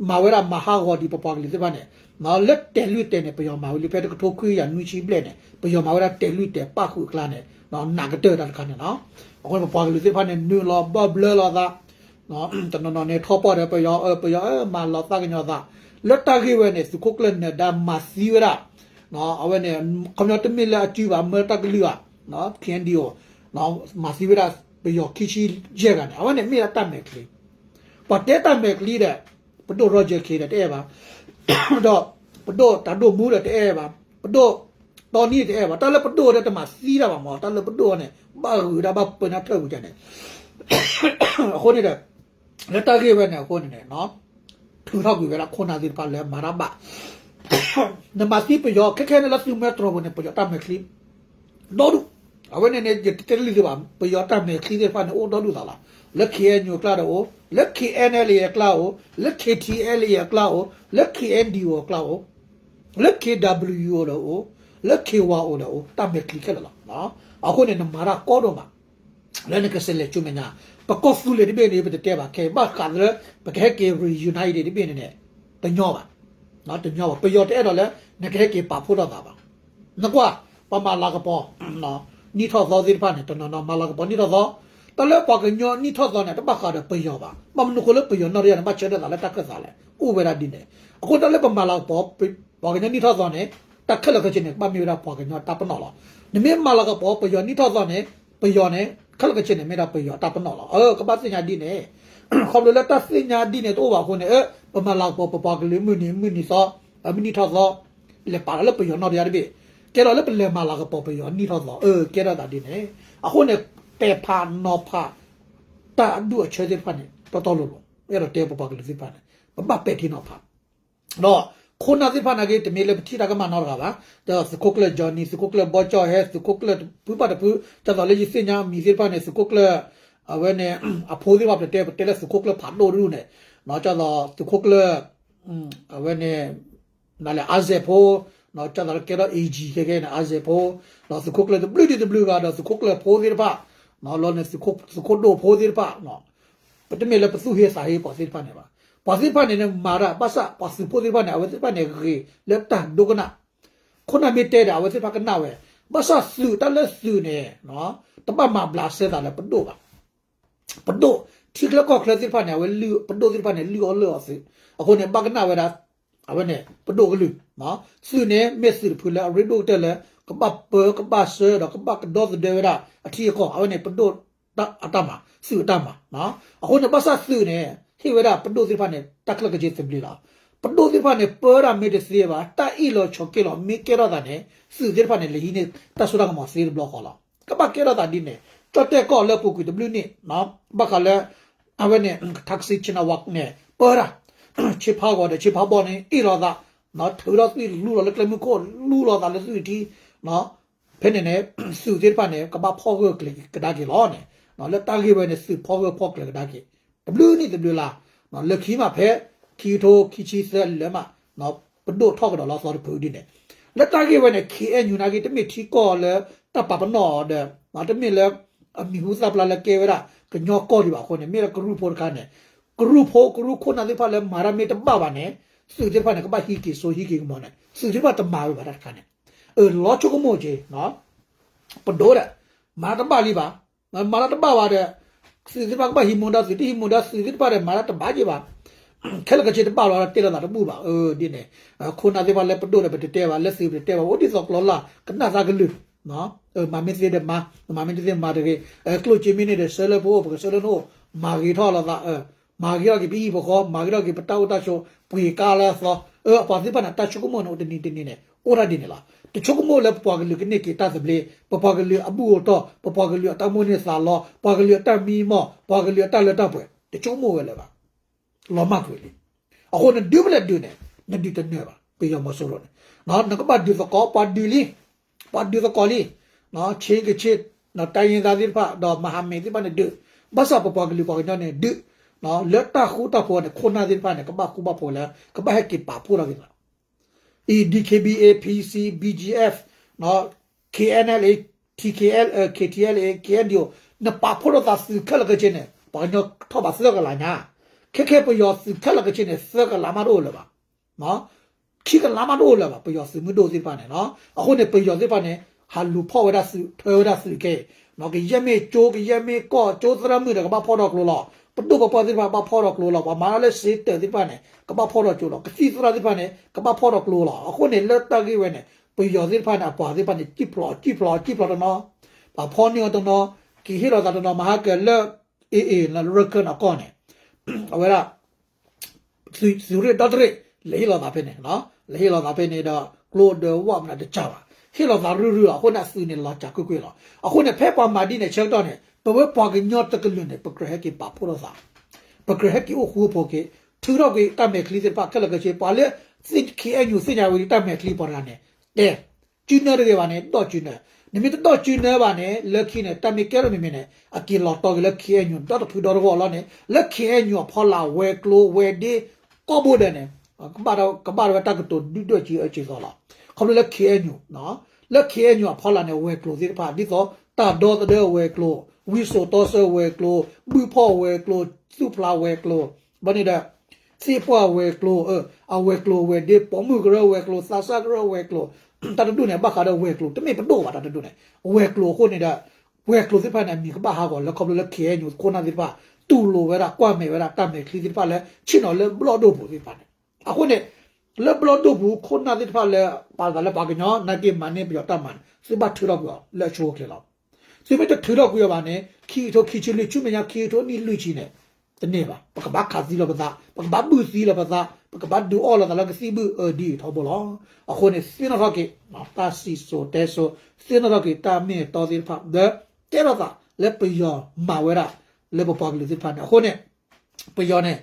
မၤဝဲဒၣ်မၤဟးဂီၤဒံးပပှၤကလုာ်သ့ၣ်တဖၣ်န့ၣ် လၢတဲာ်လွံၢ်တဲာ်န့ၣ် ပယီၤမၤဝံၤလံဖဲတကထိခွံကယၤနွံဆံဘျဲၣ်န့ၣ် ပယီၤမၤဝဲဒၣ်တဲာ်လွံၢ်တဲာ်ပၣ်ဃုာ်အကျါန့ၣ် နးကတၢၢ်တၢ်တခါန့ၣ်လီၤ. အဃိန့ၣ် ပပှၤကလုာ်သ့ၣ်တဖၣ်န့ၣ် နုာ်လီၤဘၣ်ဘျၢလီၤသး, တနီၤနီၤန့ၣ် ထီၣ်ပှၢ်ဒီးပယီၤ ပယီၤ မၤလီၤသးကညီၤသး, လၢတၢ်ဂ့ၢ်ဝဲန့ၣ် သုးခိၣ်ကျၢၢ်နၢၤဒါမၤသံဝဲဒၣ် အဝဲန့ၣ် ခီပညီတမ့ၢ်လၢအစုဘၣ် မၢတၢ်ကလုၢ်ဘၣ် KNDO မၤသံဝဲဒၣ် ပယီၤခံဆံယဲၢ်ဂၤန့ၣ် အဝဲန့ၣ်မ့ၢ်ဒၣ်တၢ်မဲာ်ချံ, ပှၤတဲတၢ်မဲာ်ချံဒီး ပဒိၣ် Roger Khin ဒီးတအဲၣ်ဘၣ်, ဒီးပဒိၣ်တၢ်ဒိၣ်မူဒီးတအဲၣ်ဘၣ်, ပဒိၣ်တီနံတအဲၣ်ဘၣ်, တၢ်လၢပဒိၣ်ဒီးတမၤသံတၢ်ဘၣ်မး, တၢ်လၢပဒိၣ်န့ၣ် ဘၣ်ဂုာ်ဒၣ်ဘၣ်ပၢနၢ်ထၢၣ်ဝံၤန့ၣ် အဃိန့ၣ်ဒီး လၢတၢ်ဂ့ၢ်ဝဲန့ၣ်အဃိန့ၣ်န့ၣ် ထုးထီၣ်ကွံာ်ဝဲဒၣ်ခိၣ်နၢ်သ့ၣ်တဖၣ်လၢမၤတၢ်ဘၣ်, နမၤသံပယီၤခဲခဲန့ၣ်လၢသုးမၢတြီၤပူၤန့ၣ် ပယီၤတၢ်မဲာ်ချံ ဒီဒူၣ်, အဝဲန့ၣ်န့ၣ် ယတတဲတလံၢ်သ့ဘၣ်, ပယီၤတၢ်မဲာ်ချံသ့ၣ်တဖၣ်န့ၣ် အိၣ်ဒီဒူၣ်သးလီၤ, လၢ KNU အကျါဒီးအိၣ်, လၢ KNLA အကျါအိၣ်, လၢ KTLA အကျါအိၣ်, လၢ KNDO အကျါအိၣ်, လၢ KWO ဒီးအိၣ်, လၢ KYO ဒီးအိၣ်, တၢ်မဲာ်ချံခဲလၢာ်လီၤ. အဃိန့ၣ် နမၤတၢ်ကီဒိၣ်မး လၢနကစဲးလဲၤဆူမဲာ်ညါ, ပကီၢ်သူလ့ၤတဘ့ၣ်န့ၣ် ပတတဲဘၣ်ခဲအံၤ ဘၣ်ဃးလၢ ပကဟဲက့ၤ reunite တဘ့ၣ်န့ၣ်န့ၣ် တညီဘၣ်, တညီဘၣ်. ပယီၤတအဲၣ်ဒိးလၢ နကဟဲက့ၤပာ်ဖှိၣ်ထီၣ်သးဘၣ်. နကွၢ် ပှၤမၤလၤကပီၤ နံၣ်ထီၣ်သီသ့ၣ်တဖၣ်န့ၣ် တနီၤနီၤမၤလၤကပီၤနံၣ်ထီၣ်သီ, တၢ်လၢပှၤကညီနံၣ်ထီၣ်သီန့ၣ် တဘၣ်ဃးဒီးပယီၤဘၣ်. ဘၣ်မနုၤဃိလၢပယီၤနီၣ်တယၢ်န့ၣ် ဘၣ်ဆၢထၢၣ်သးလၢတၢ်ခၢၣ်သးလဲၣ်, အိၣ်ဝဲဒၣ်ဒ်န့ၣ်. အဃိတၢ်လၢပမၤလၤကပီၤ ပှၤကညီနံၣ်ထီၣ်သီန့ၣ် တၢ်ခဲလၢာ်ခဲဆ့န့ၣ် ကဘၣ်မ့ၢ်ဝဲဒၣ်ပှၤကညီတၢ်ပနီၣ်လီၤ. နမ့ၢ်မၤလၤကပီၤပယီၤနံၣ်ထီၣ်သီန့ၣ် ပယီၤန့ၣ် ခဲလၢာ်ခဲဆ့န့ၣ် မ့ၢ်ဒၣ်ပယီၤတၢ်ပနီၣ်လီၤ. အၢ ကဘၣ်သ့ၣ်ညါဒ်န့ၣ်. ခီဖျိလၢတၢ်သ့ၣ်ညါဒ်န့ၣ်တအိၣ်ဘၣ်အဃိန့ၣ် အၢ ပမၤလၤကပီၤပပှၤကလုာ်မုၢ်နံၤမုၢ်နံၤသီ မုၢ်နံၣ်ထီၣ်သီ လဲၤပာ်လီၤလၢပယီၤနီၣ်တယၢ်တဘ့ၣ်, ကဲထီၣ်လၢပလဲၤမၤလၤကပီၤပယီၤနံၣ်ထီၣ်သီ အၢ ကဲထီၣ်သးဒ်န့ၣ်. အဃိန့ၣ် ပဲာ်ဖးနီၤဖး တၢ်အဒူၣ်အဆၢသ့ၣ်တဖၣ်န့ၣ် တီတီလိၤလိၤ အဲၣ်ဒိးတဲပပှၤကလုာ်သ့ၣ်တဖၣ်န့ၣ် ပဘၣ်ပဲာ်ထံနီၤဖး ဒီးခိၣ်နၢ်သ့ၣ်တဖၣ်နာ်က့ တမ့ၢ်လၢပထံၣ်တၢ်ကမၣ်နီတဂၤဘၣ်, ဒီးသုးခိၣ်ကျၢၢ် Johnny သုးခိၣ်ကျၢၢ်ဘီကၠီၣ်ဟဲ သုးခိၣ်ကျၢၢ်တဖုဘၣ်တဖု, ဒ်သိးလၢယသ့ၣ်ညါအမံၤသ့ၣ်တဖၣ်န့ၣ် သုးခိၣ်ကျၢၢ် အဝဲန့ၣ် အဖိသ့ၣ်တဖၣ် ပတဲ ပတဲလၢသုးခိၣ်ကျၢၢ်ဖးဒိၣ်တဒူၣ်န့ၣ်, ဒ်သိးသုးခိၣ်ကျၢၢ် အဝဲန့ၣ် နလဲၣ် အါစဲးဖိ, ဒ်သိးလၢကဲထီၣ် AG ခဲကဲန့ၣ် အါစဲးဖိ, ဒီးသုးခိၣ်ကျၢၢ်တဘျုးဒံးတဘျုးဂၤ ဒီးသုးခိၣ်ကျၢၢ်ဖိသ့ၣ်တဖၣ်, လီၤန့ၣ် သုးခိၣ်ဒိၣ်ဖိသ့ၣ်တဖၣ် ပတမ့ၢ်လၢပသူၣ်ဟ့သးဟ့ပှၤသ့ၣ်တဖၣ်န့ၣ်ဘၣ်. ပှၤသ့ၣ်တဖၣ်န့ၣ်န့ၣ် မၤတၢ် ဘၣ်ဆၣ်ပှၤသုးဖိသ့ၣ်တဖၣ်န့ၣ် အဝဲသ့ၣ်တဖၣ်န့ၣ်ဂ့ၤလၢတၢ်ဒိကနၣ်, ခိၣ်နၢ်မ့ၢ်တဲဒီး အဝဲသ့ၣ်တဖၣ်ကနၣ်ဝဲ, ဘၣ်ဆၣ်သုးတၢ်လၢသုးန့ၣ် တဘၣ်မၤဘျးစဲသးလၢပဒိၣ်ဘၣ်. ပဒိၣ် ထံချၢကီၢ်ချၢသ့ၣ်တဖၣ်န့ၣ် အဝဲလုၢ် ပဒိၣ်သ့ၣ်တဖၣ်န့ၣ် လုၢ်အီၣ်လုၢ်အီသုး, အဃိန့ၣ် ဘၣ်ကနၣ်ဝဲဒၣ် အဝဲန့ၣ် ပဒိၣ်ကလုၢ်, သုးန့ၣ် မ့ၢ်သုးတဖုလၢအရ့ဒိၣ်ကတၢၢ်လၢ ကဘၣ်ပၢကဘၣ်ဆှၢဒီးကဘၣ်ကဒီသဒၢဝဲဒၣ်အထံအကီၢ်, အဝဲန့ၣ် ပဒိၣ်အတၢ်မၤ သုးအတၢ်မၤ, အဃိန့ၣ် ဘၣ်ဆၣ်သုးန့ၣ် ဟ့ၣ်ဝဲဒၣ်ပဒိၣ်သ့ၣ်တဖၣ်န့ၣ် တၢ်ချၢၣ်ကစ့သဘျ့လီၤ. ပဒိၣ်သ့ၣ်တဖၣ်န့ၣ် ပၢတၢ်မ့ၢ်တသ့ဘၣ် တၢ်အ့ၣ်လိာ်ဆိးက့လိာ်မ့ၢ်ကဲထီၣ်သးန့ၣ် သုးသ့ၣ်တဖၣ်န့ၣ် လဲၤဟံးန့ၢ်တၢ်စိတၢ်ကမီၤသ့တဘျီဃီလီၤ. ကဘၣ်ကဲထီၣ်သးဒ်န့ၣ် ကၠီၣ်တဲၣ်ကီၢ်လၢပူၤကွံာ်တဘျုးနံၣ် ဘၣ်ဃးလၢ အဝဲန့ၣ် Thaksin Shinawatra န့ၣ် ပၢတၢ် ဆ့ဖးဂီၤဒီးဆ့ဖးဘီန့ၣ် အ့ၣ်လိာ်သး ထုးထီၣ်သွံၣ်လူလီၤလၢကျဲမုၢ်ခိၣ် လူလီၤသးလၢသွံၣ်ထံ ဖဲန့ၣ်န့ၣ် သုးသ့ၣ်တဖၣ်န့ၣ် ကဘၣ်ဖီၣ်ဂၢၢ်ကျၢၤကဒါက့ၤလီၤန့ၣ် လၢတၢ်ဂ့ၢ်ဝဲန့ၣ် သုးဖီၣ်ဂၢၢ်ဖီၣ်ကျၢၤကဒါက့ၤ တဘျုးနံၣ်တဘျုးလါ လၢခံမးဖဲ ခံကထိခံဆံသၢလၢမး ပဒိၣ်ထီၣ်ကဒီးလီၤသီတဖုဒ်န့ၣ် လၢတၢ်ဂ့ၢ်ဝဲန့ၣ် ခ့ၣ်အဲၣ်ယူၣ် နာ်က့ တမ့ၢ်ထံကီၢ်လၢတၢ်ပာ်ပနီၣ်အီၤဒီး တမ့ၢ်လၢ အမံၤဟူသၣ်ဖျါလၢကဲဝဲဒၣ် ကညီကီၢ်ဒံးဘၣ်အဃိန့ၣ် မ့ၢ်လၢကရူၢ်ဖိတခါန့ၣ် ကရူၢ်ဖိ ကရူၢ်ခိၣ်နၢ်သ့ၣ်တဖၣ်လၢမၤတၢ်မ့ၢ်တဘၣ်ဘၣ်န့ၣ် သုးသ့ၣ်တဖၣ်န့ၣ် ကဘၣ်ဟံးက့ၤစိဟံးက့ၤကမီၤန့ၣ် သုးသ့ၣ်တဖၣ်တမၤဝဲဘၣ်တၢ်တခါန့ၣ် လီၤဆိကမိၣ်က့ၤ ပဒိၣ်ဒီး မၤတဘၣ်လံဘၣ် မၤတၢ်တဘၣ်ဘၣ်ဒီး သုးသ့ၣ်တဖၣ်ကဘၣ်ဟံးမူဒါ သုးတဟံးမူဒါ သုးသ့ၣ်တဖၣ်ဒီး မၤတၢ်တဘၣ်က့ၤဘၣ် ခဲလၢာ်ခဲဆ့တဘၣ်လီၤ တဲလိာ်သးတဘူၣ်ဘၣ် ဒ်န့ၣ် ခိၣ်နၢ်သ့ၣ်တဖၣ်လၢပဒိၣ်ဒီး ပတတဲဘၣ် လၢသုးပတတဲဘၣ် အိၣ်ဒ်သိးကျီလၢ် ကနၣ်သးကလုၢ် မၤမ့ၢ်သ့ဒီးမၤ မၤမ့ၢ်တသ့မၤတဂ့ၤ ကျိၣ်စ့မ့ၢ်န့ၢ်ဒီး ဆှၢလၢပအိၣ် ပကဆှၢလၢနအိၣ် မၤဂ့ၤထီၣ်လိာ်သး မၤဂ့ၤထီၣ်က့ၤပဟံၣ်ပဃီ မၤဂ့ၤထီၣ်က့ၤပတၢ်အိၣ်တၢ်ဆိး ပှ့ၤကါလၢအသီ အပှၤသ့ၣ်တဖၣ်န့ၣ် တၢ်ဆိကမိၣ်န့ၣ် အိၣ်တနံၤတနံၤန့ၣ် အိၣ်ဒၣ်ဒ်န့ၣ်လီၤ. တဆိကမိၣ်လၢပပှၤကလုာ်ကန့ၢ်က့ၤတၢ်သဘျ့ ပပှၤကလုာ်အဘူၣ်အတီၢ် ပပှၤကလုာ်အတၢ်မိၣ်န့ၢ်သးလီ ပှၤကလုာ်အတၢ်မံမီၢ် ပှၤကလုာ်အတၢ်လၢတၢ်ပှဲၤ တဆိကမိၣ်ဝဲလၢၤဘၣ် လီၤမၢ်ကွံာ်လံ. အဃိနဒုးဖဲလဲၣ်ဒုးန့ၣ် နဒုးတနၢၤဘၣ် ပယီၤမီၤစိရိၤန့ၣ် နကဘၣ်ဒုးသကိး ပှၤဒုးလံ ပှၤဒုးသကိးလံ ဆ့ကဆ့ တၢ်ယ့ၢ်သးသ့ၣ်တဖၣ် ဒီးမဟာမိတ်သ့ၣ်တဖၣ်န့ၣ်ဒုး ဘၣ်ဆၣ်ပပှၤကလုာ်ပှၤကညီန့ၣ်ဒုး လၢတၢ်ဃူတၢ်ဖိးန့ၣ် ခိၣ်နၢ်သ့ၣ်တဖၣ်န့ၣ် ကဘၣ်ဃူဘၣ်ဖိးလၢ ကဘၣ်ဟဲက့ၤပာ်ဖှိၣ်ထီၣ်က့ၤသး အံၤ DKBA PC BGF KNLA TKLA KTLA KNDO နပာ်ဖှိၣ်ထီၣ်သးသုးခဲလၢာ်ခဲဆ့န့ၣ် ပှၤကညီထီၣ်ဘၣ်သၢကလးညါ ခဲခဲပယီၤသုးခဲလၢာ်ခဲဆ့န့ၣ် သၢကလးမးတအိၣ်လၢၤဘၣ် ခံကလးမးတအိၣ်လၢၤဘၣ် ပယီၤသုးမုၢ်ဒိၣ်သ့ၣ်တဖၣ်န့ၣ် အဃိန့ၣ် ပယီၤသ့ၣ်တဖၣ်န့ၣ် ဟးလူၤဖီၣ်ဝဲဒၣ်သုး ထၢဝဲဒၣ်သုးခဲအံၤ ကယဲၢ်မ့ၢ်ကၠိ ကယဲၢ်မ့ၢ်ကီၢ် ကၠိသရၣ်မုၣ်ဒီးကဘၣ်ဖီၣ်ထီၣ်ကျိလီၤ ပဒိၣ်ပပှၢ်သ့ၣ်တဖၣ်ကဘၣ်ဖီၣ်ထီၣ်ကျိလီၤ ပှၤမၤတၢ်လၢစ့တၢးသ့ၣ်တဖၣ်န့ၣ် ကဘၣ်ဖီၣ်ထီၣ်ကျိလီၤ ကသံၣ်သရၣ်သ့ၣ်တဖၣ်န့ၣ် ကဘၣ်ဖီၣ်ထီၣ်ကျိလီၤ အဃိန့ၣ် လၢတၢ်ဂ့ၢ်ဝဲန့ၣ် ပယီၤသ့ၣ်တဖၣ်န့ၣ် အပှၤသ့ၣ်တဖၣ်န့ၣ် စံၣ်ဖျိး စံၣ်ဖျိး စံၣ်ဖျိးတနီၤ ပှၤဖီၣ်န့ၢ်အီၤတနီၤ က့ၤဟ့ၣ်လီၤသးတနီၤ မၤဟါကၢၤလၢ AA လၢရခၢၣ်န့ၣ်ကီၢ်န့ၣ် အဝဲဒၣ် သုးရ့ၣ်ဒီတရ့ၣ် လဲၤဟ့ၣ်လီၤသးဖဲန့ၣ် လဲၤဟ့ၣ်လီၤသးဖဲန့ၣ်ဒီး ကျိဒီးဝၣ်မနုၤတကးဘၣ် ဟ့ၣ်လီၤသးရုၢ်ရုၢ်လီၤ အဃိန့ၣ် အသုးန့ၣ်လီၤစှၤကွ့ၢ်ကွ့ၢ်လီၤ အဃိန့ၣ် ဖဲပှၤမၤဒ်န့ၣ်ဆၢကတီၢ်န့ၣ် ပဝဲပှၤကညီတကလုာ်န့ၣ် ပကြၢးဟဲက့ၤပာ်ဖှိၣ်ထီၣ်သး ပကြၢးဟဲက့ၤအိၣ်ဃူအိၣ်ဖိးက့ၤ ထုးထီၣ်ကွံာ်တၢ်မဲာ်ချံသ့ၣ်တဖၣ်ခဲလၢာ်ခဲဆ့ ပှၤလၢ KNU သ့ၣ်ညါဝဲဒ်တၢ်မဲာ်ချံပှၤတဂၤန့ၣ် တဲ စုနၢတဂ့ၤဘၣ်န့ၣ် ဒီးစုနၢ နမ့ၢ်တဒီးစုနၢဘၣ်န့ၣ် လၢခံန့ၣ် တၢ်မ့ၢ်ကဲထီၣ်မ့မ့ၢ်န့ၣ် အက့ၤလီၤတီၤက့ၤလၢ KNU ဒီတဖုဒီတဂီၢ်လီၤန့ၣ် လၢ KNU အဖီလာ်ဝဲၤကျိၤ ဝဲၤဒ့ ကိးဘိဒဲးန့ၣ် ကဘၣ်ဝဲတၢ်ကတိၤဒုၣ်ဒွဲၣ်စံးအၢစံးသီလီၤ ခီဖျိလၢ KNU လၢ KNU အဖီလာ်န့ၣ် ဝဲၤကျိၤသ့ၣ်တဖၣ် ဒ်သိးတၢ်ဒီသဒၢဝဲၤကျိၤ ဝံစိာ်တီဆၢဝဲၤကျိၤ, ဘုဖီၣ်ဝဲၤကျိၤ, သူၣ်ဖျးဝဲၤကျိၤ, ဘၣ်န့ၣ်ဒီး သ့ၣ်ပှၢ်ဝဲၤကျိၤ, အဝဲၤကျိၤဝဲၤဒ့, ပိာ်မုၣ်ကရၢဝဲၤကျိၤ, သးစၢ်ကရၢဝဲၤကျိၤ, တၢ်တဒူၣ်န့ၣ် ဘၣ်ဃးဒီးဝဲၤကျိၤ, တမ့ၢ်ပဒိၣ်ဘၣ် တၢ်တဒူၣ်န့ၣ်, ဝဲၤကျိၤအဃိန့ၣ်ဒီး ဝဲၤကျိၤသ့ၣ်တဖၣ်န့ၣ် အမံၤကဘၣ်ဟးဂီၤလၢခီဖျိလၢ ခ့ၣ်အဲၣ်ယူၣ် ခိၣ်နၢ်သ့ၣ်တဖၣ် တူၢ်လိာ်ဝဲဒၣ် ကွၢ်မဲာ်ဝဲဒၣ် တၢ်မဲာ်ချံသ့ၣ်တဖၣ်လၢ ဆ့ၣ်နီၤလၢဘျီၣ်ဒိၣ်ပူၤသ့ၣ်တဖၣ်န့ၣ်, အဃိန့ၣ် လၢဘျီၣ်ဒိၣ်ပူၤ ခိၣ်နၢ်သ့ၣ်တဖၣ်လၢ ပာ်သးလၢပှၤကညီ နာ်က့မၤန့ၢ်ပယီၤတၢ်မၤန့ၣ် သုဘၣ်ထုးထီၣ်ကွံာ်အီၤလၢအဆိအချ့လီၤ. သုမ့ၢ်တထုးထီၣ်ကွံာ်အီၤဘၣ်န့ၣ် ခံကထိခံဆံလွံၢ် ဆူမဲာ်ညါခံကထိနံၣ်လွံၢ်ဆံန့ၣ် တန့ၢ်ဘၣ်. ပကဘၣ်ခးသံလီၤပသး, ပကဘၣ်ဘုၣ်သံလီၤပသး, ပကဘၣ်ဒုးအီၣ်လိာ်သးလၢကသံၣ်ဘုၣ်အၢဒ်အံၤထီဘိလီၤ. အဃိန့ၣ် သ့ၣ်နီၣ်ထီၣ်က့ၤ တၢ်စံၣ်စိၤတဲစိၤ, သ့ၣ်နီၣ်ထီၣ်က့ၤတၢ်မ့ၢ်အတီသ့ၣ်တဖၣ် လၢတဲလိာ်သးလၢပယီၤမၤဝဲဒၣ် လၢပပှၤကလုာ်သ့ၣ်တဖၣ်န့ၣ် အဃိန့ၣ် ပယီၤန့ၣ်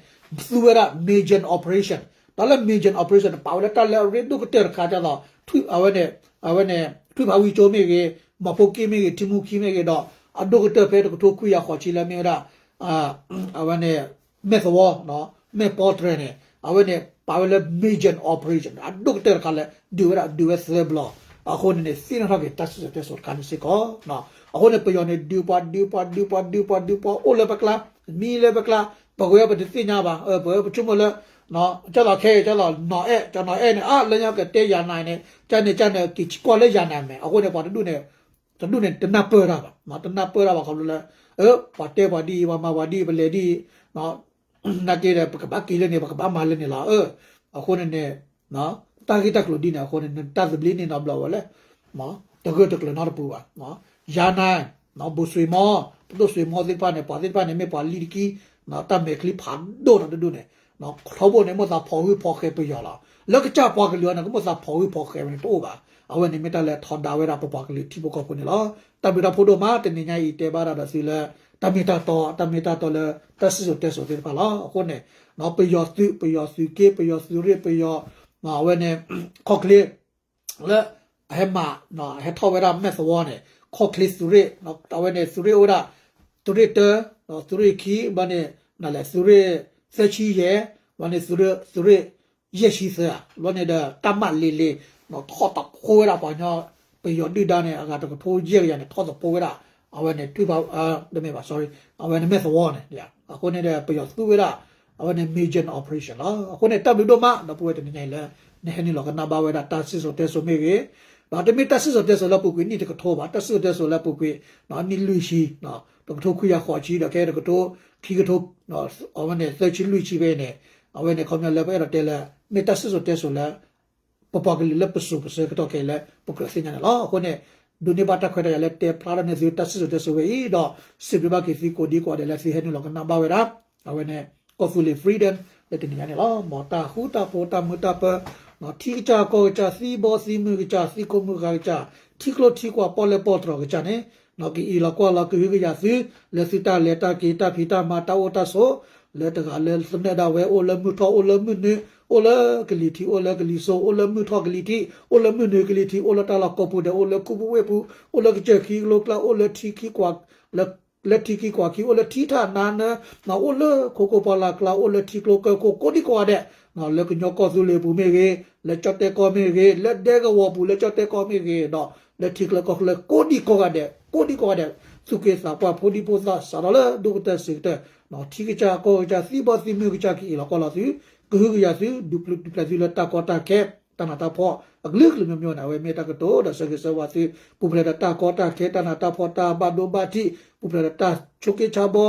သူဝဲဒၣ် major operation, ဒီးလၢ major operation န့ၣ် ပာ်ဝဲလၢတၢ်လၢအရ့ဒိၣ်ကတၢၢ်တခါဒ်သိး အဝဲန့ၣ် အဝဲန့ၣ် ထွံၣ်ဖးဝံကၠိမ့ၢ်ဂ့ၤ, မီၤဖိက့မ့ၢ်ဂ့ၤ, ထံမူခံမ့ၢ်ဂ့ၤဒီး အဒိၣ်ကတၢၢ်ဖဲတကထိခွံကယၤဃိးဆံလၢမ့ၢ်ဝဲဒၣ် အဝဲန့ၣ် မဲၢ်သဝီ, မဲၢ်ပီတြဲၤန့ၣ် အဝဲန့ၣ် ပာ်ဝဲလၢ major operation အဒိၣ်ကတၢၢ်တခါလၢ ဒုးဝဲဒၣ် ဒုးဝဲသၢဘျီ, အဃိန့ၣ်န့ၣ် သ့ၣ်နီၣ်ထီၣ်က့ၤတၢ်စံၣ်စိၤတဲစိၤတခါန့ၣ်စ့ၢ်ကီး. အဃိန့ၣ် ပယီၤန့ၣ် ဒုးပှၤ ဒုးပှၤ ဒုးပှၤ ဒုးပှၤ ဒုးပှၤ အိၣ်လၢပကျါ, မံလၢပကျါ, ပှၤဂ့ၤပတသ့ၣ်ညါဘၣ်, ပဆိကမိၣ်လၢ ကၠီလီၤခဲအံၤ ကၠီလီၤနီၤအဲၣ်, ကၠီနီၤအဲၣ်န့ၣ် အါ လၢညါကတဲယၤနၤန့ၣ် ကၠီန့ၣ် ကၠီန့ၣ် က့ၤကွၢ်လၢယၤနၤမဲာ်, အဃိန့ၣ် ပှၤတဒူၣ်န့ၣ် တဒူၣ်န့ၣ် တနၢ်ပၢၢ်တၢ်ဘၣ်, တနၢ်ပၢၢ်တၢ်ဘၣ်ခီဖျိလၢ ပှၤတဲပှၤဒ်အံၤ ပှၤမၤပှၤဒ်အံၤ ပလဲၤဒ်အံၤ နာ်က့ဒီး ပကဘၣ်က့ၤလၢန့ၣ် ပကဘၣ်မၤလၢန့ၣ်လီၤ. အဃိန့ၣ်န့ၣ် တၢ်ဂ့ၢ်တၢ်ကျိၤဒ်န့ၣ် အဃိန့ၣ် တၢ်သဘျ့န့ၣ်နီတဘျီဝဲလဲၣ်, တဂၢၢ်တကျၢၤနီတပူၤဘၣ်. ယၤနၤ ဘိၣ်စွ့ၤမီ, ပဒိၣ်စွ့ၤမီသ့ၣ်တဖၣ်န့ၣ် ပှၤသ့ၣ်တဖၣ်န့ၣ် မ့ၢ်ပှၤလံတကံ, တၢ်မဲာ်ချံဖးဒိၣ်တၢ်တဒူၣ်န့ၣ် ထီဘိန့ၣ် မိၣ်သးဖီၣ်ဟုၣ်ဖီၣ်ဃဲပယီၤလီၤ. လၢကစၢ်ပှၤကလုာ်အံၤန့ၣ် ကမိၣ်သးဖီၣ်ဟုၣ်ဖီၣ်ဃဲဝဲန့ၣ်တအိၣ်ဘၣ်. အဝဲန့ၣ်မ့ၢ်တၢ်လၢထီဒါဝဲဒၣ်ပပှၤကလုာ်ထံဖိကီၢ်ဖိန့ၣ်လီၤ. တၢ်ဘျုးတၢ်ဖှိၣ်ဒိၣ်မး တနံၤညါအံၤတဲဘၣ်ဒၣ်ဒီးသုလၢ တၢ်မ့ၢ်တၢ်တီ, တၢ်မ့ၢ်တၢ်တီလၢ တၢ်စံၣ်စိၤတဲစိၤသ့ၣ်တဖၣ်လီၤ. အဃိန့ၣ် ပယီၤသုး, ပယီၤသုးက့, ပယီၤသုးရ့ၣ်, ပယီၤ အဝဲန့ၣ် ခီၣ်ချ့ လၢ အဟဲမၤ ဟဲထီၣ်ဝဲဒၣ်မဲၢ်သဝီန့ၣ် ခီၣ်ချ့သုးရ့ၣ်, အဝဲန့ၣ်သုးရ့ၣ်အိၣ်ဝဲဒၣ် သုးရ့ၣ်တၢ, သုးရ့ၣ်ခံ, ဘၣ်န့ၣ် နလဲၤသုးရ့ၣ်သၢဆံယဲၢ်, ဘၣ်န့ၣ် သုးရ့ၣ်ယဲၢ်ဆံသၢ, ဘၣ်န့ၣ်ဒီး တၢ်မၤလ့လ့ ထီၣ်သဖိဝဲဒၣ်ပှၤကညီ ပယီၤဒုၣ်ဒါန့ၣ် အဂၤတကထိယဲၢ်ကယၤန့ၣ် ထီၣ်သဖိဝဲဒၣ် အဝဲန့ၣ် ထွံၣ်ဖး တမ့ၢ်ဘၣ် sorry အဝဲန့ၣ်မဲၢ်သဝီန့ၣ်, အဃိန့ၣ်ဒီး ပယီၤသူဝဲဒၣ် အဝဲန့ၣ် major operation လီၤ. အဃိန့ၣ် တၢ်ဘျုးဒိၣ်မး ဒီပုၢ်ဝဲၢ်တနံၤညါအံၤလၢ နဟဲနုာ်လီၤကနၣ်ဘၣ်ဝဲဒၣ်တၢ်စံၣ်စိၤတဲစိၤမ့ၢ်ဂ့ၤ, ဒီးတမ့ၢ်တၢ်စံၣ်စိၤတဲစိၤလၢအပူၤကွံာ်နံၣ်တကထိဘၣ်, တၢ်စံၣ်စိၤတဲစိၤလၢအပူၤကွံာ် နံၣ်လွံၢ်ဆံ, တကထိခွံကယၤဃိးဆံ ဒီးခဲတကထိ ခံကထိ အဝဲန့ၣ် သၢဆံလွံၢ်ဆံဖဲအံၤန့ၣ်, အဝဲန့ၣ် ခီပညီလၢပအဲၣ်ဒိးတဲလၢ မ့ၢ်တၢ်စံၣ်စိၤတဲစိၤလၢ ပပှၤကလုာ်လၢပစိၤပဆၢကတီၢ်ခဲအံၤလၢပကြၢးသ့ၣ်ညါန့ၣ်လီၤ. အဃိန့ၣ် ဒိးန့ၢ်ဘၣ်တၢ်ခွဲးတၢ်ယာ်လၢတဲဖျါထီၣ်န့ၢ်သုတၢ်စံၣ်စိၤတဲစိၤဝဲအံၤ ဒီးစံးဘျုးဘၣ်က့ၤသုကိးဒံကိးဂၤဒဲးလၢသုဟဲနုာ်လီၤကနၣ်ဘၣ်ဝဲဒၣ် အဝဲန့ၣ် ကီၢ်သူလ့ၤ Freedom လၢတနံၤညါန့ၣ်လီၤ. မ်တၢ်ဃူတၢ်ဖိးတၢ်မုာ်တၢ်ပၢၤ ထံကစၢ်ကီၢ်ကစၢ် သံဘီသံမုၢ်ကစၢ် သံကိးမုၢ်ဂၤကစၢ် ထံကျိထံကွာ်ပီၣ်လဲၣ်ပီၣ်တြီၤကစၢ်န့ၣ် ကအံၤလီၤကွၢ်လီၤကဟုကယာ်သု လၢသုတၢ်လဲၤတၢ်က့ၤတၢ်ဖံးတၢ်မၤတၢ်အိၣ်တၢ်ဆိး လၢတဂၤလၢသနၢၣ်ဒၣ်ဝဲ အိၣ်လၢမုၢ်ထီၣ် အိၣ်လၢမုၢ်နုာ် အိၣ်လၢကလံၤထံး အိၣ်လၢကလံၤစိး အိၣ်လၢမုၢ်ထီၣ်ကလံၤထံး အိၣ်လၢမုၢ်နုာ်ကလံၤထံး အိၣ်လၢတၢ်လီၢ်ကိးပူၤဒဲး အိၣ်လၢခူပူၤဝ့ၢ်ပူၤ အိၣ်လၢကစၢၢ်ခံကလိကျါ အိၣ်လၢထံခံကွၢ် လၢ လၢထံခံကွၢ်ခံ အိၣ်လၢထံထၣ်နါနၢ အိၣ်လၢခိခိၣ်ပီၣ်လၢ်ကျါ အိၣ်လၢထံကျိကၢၢ်ခိၣ် ကိးဒံကိးဂၤဒဲး လၢကညီကီၢ်သူလ့ၤပူၤမ့ၢ်ဂ့ၤ လၢကၠီၣ်တဲၣ်ကီၢ်မ့ၢ်ဂ့ၤ လၢဒဲကဝီၤပူၤ လၢကၠီၣ်တဲၣ်ကီၢ်မ့ၢ်ဂ့ၤဒီး လၢထံချၢကီၢ်ချၢ ကိးဒံကိးဂၤဒဲး ကိးဒံကိးဂၤဒဲး သူၣ်က့သးပှၢ် ဖိဒံဖိသၣ် စးထီၣ်လၢဒိၣ်ကတၢၢ်ဆံးကတၢၢ် ထံကစၢ်ကီၢ်ကစၢ် သံဘီသံမုၢ်ကစၢ် ကအံးလီၤကွၢ်လီၤသု ကဟုကယာ်သု ဒုးပျုၤဒုးပျဲသုလၢတၢ်ကီတၢ်ခဲ တၢ်နးတၢ်ဖှီၣ် အကလုာ်ကလုာ်မျိုးမျိုးန့ၣ် အဝဲမ့ၢ်တၢ်ကတိၤဒီးဆၢဂ့ၤဆၢဝါသု ပူၤဖျဲးဒီးတၢ်ကီတၢ်ခဲ တၢ်နးတၢ်ဖှီၣ် တၢ်ဘၣ်ဒိဘၣ်ထံး ပူၤဖျဲးဒီးတၢ်ဆိးက့ဆါဘီ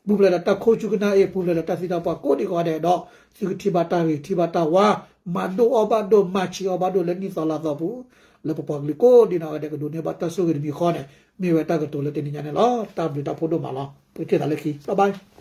ပူၤဖျဲးဒီးတၢ်ခိၣ်ဆူကနၣ်အ့ၣ် ပူၤဖျဲးဒီးတၢ်သံတၢ်ပှၢ်ကိးဒံကိးဂၤဒဲးဒီး သုကထံၣ်ဘၣ်တၢ်ဂ့ၤ ထံၣ်ဘၣ်တၢ်ဝါ မၤဒိၣ်အီၣ်ဘၣ်ဒိၣ် မၤဆံးအီၣ်ဘၣ်ဒိၣ်လၢနံၣ်သီလါသီပူၤ လၢပပှၤကလုာ်ကိးဒံနီၢ်ဂၤဒဲး ကဒိးန့ၢ်ဘၣ်တၢ်ဆိၣ်ဂ့ၤတမံၤဃီန့ၣ် မ့ၢ်ဝဲတၢ်ကတိၤလၢတနံၤညါန့ၣ်လီၤ. တၢ်ဘျုးတၢ်ဖှိၣ်ဒိၣ်မးလီၤ. ပကထံၣ်သးလၢခံ bye bye.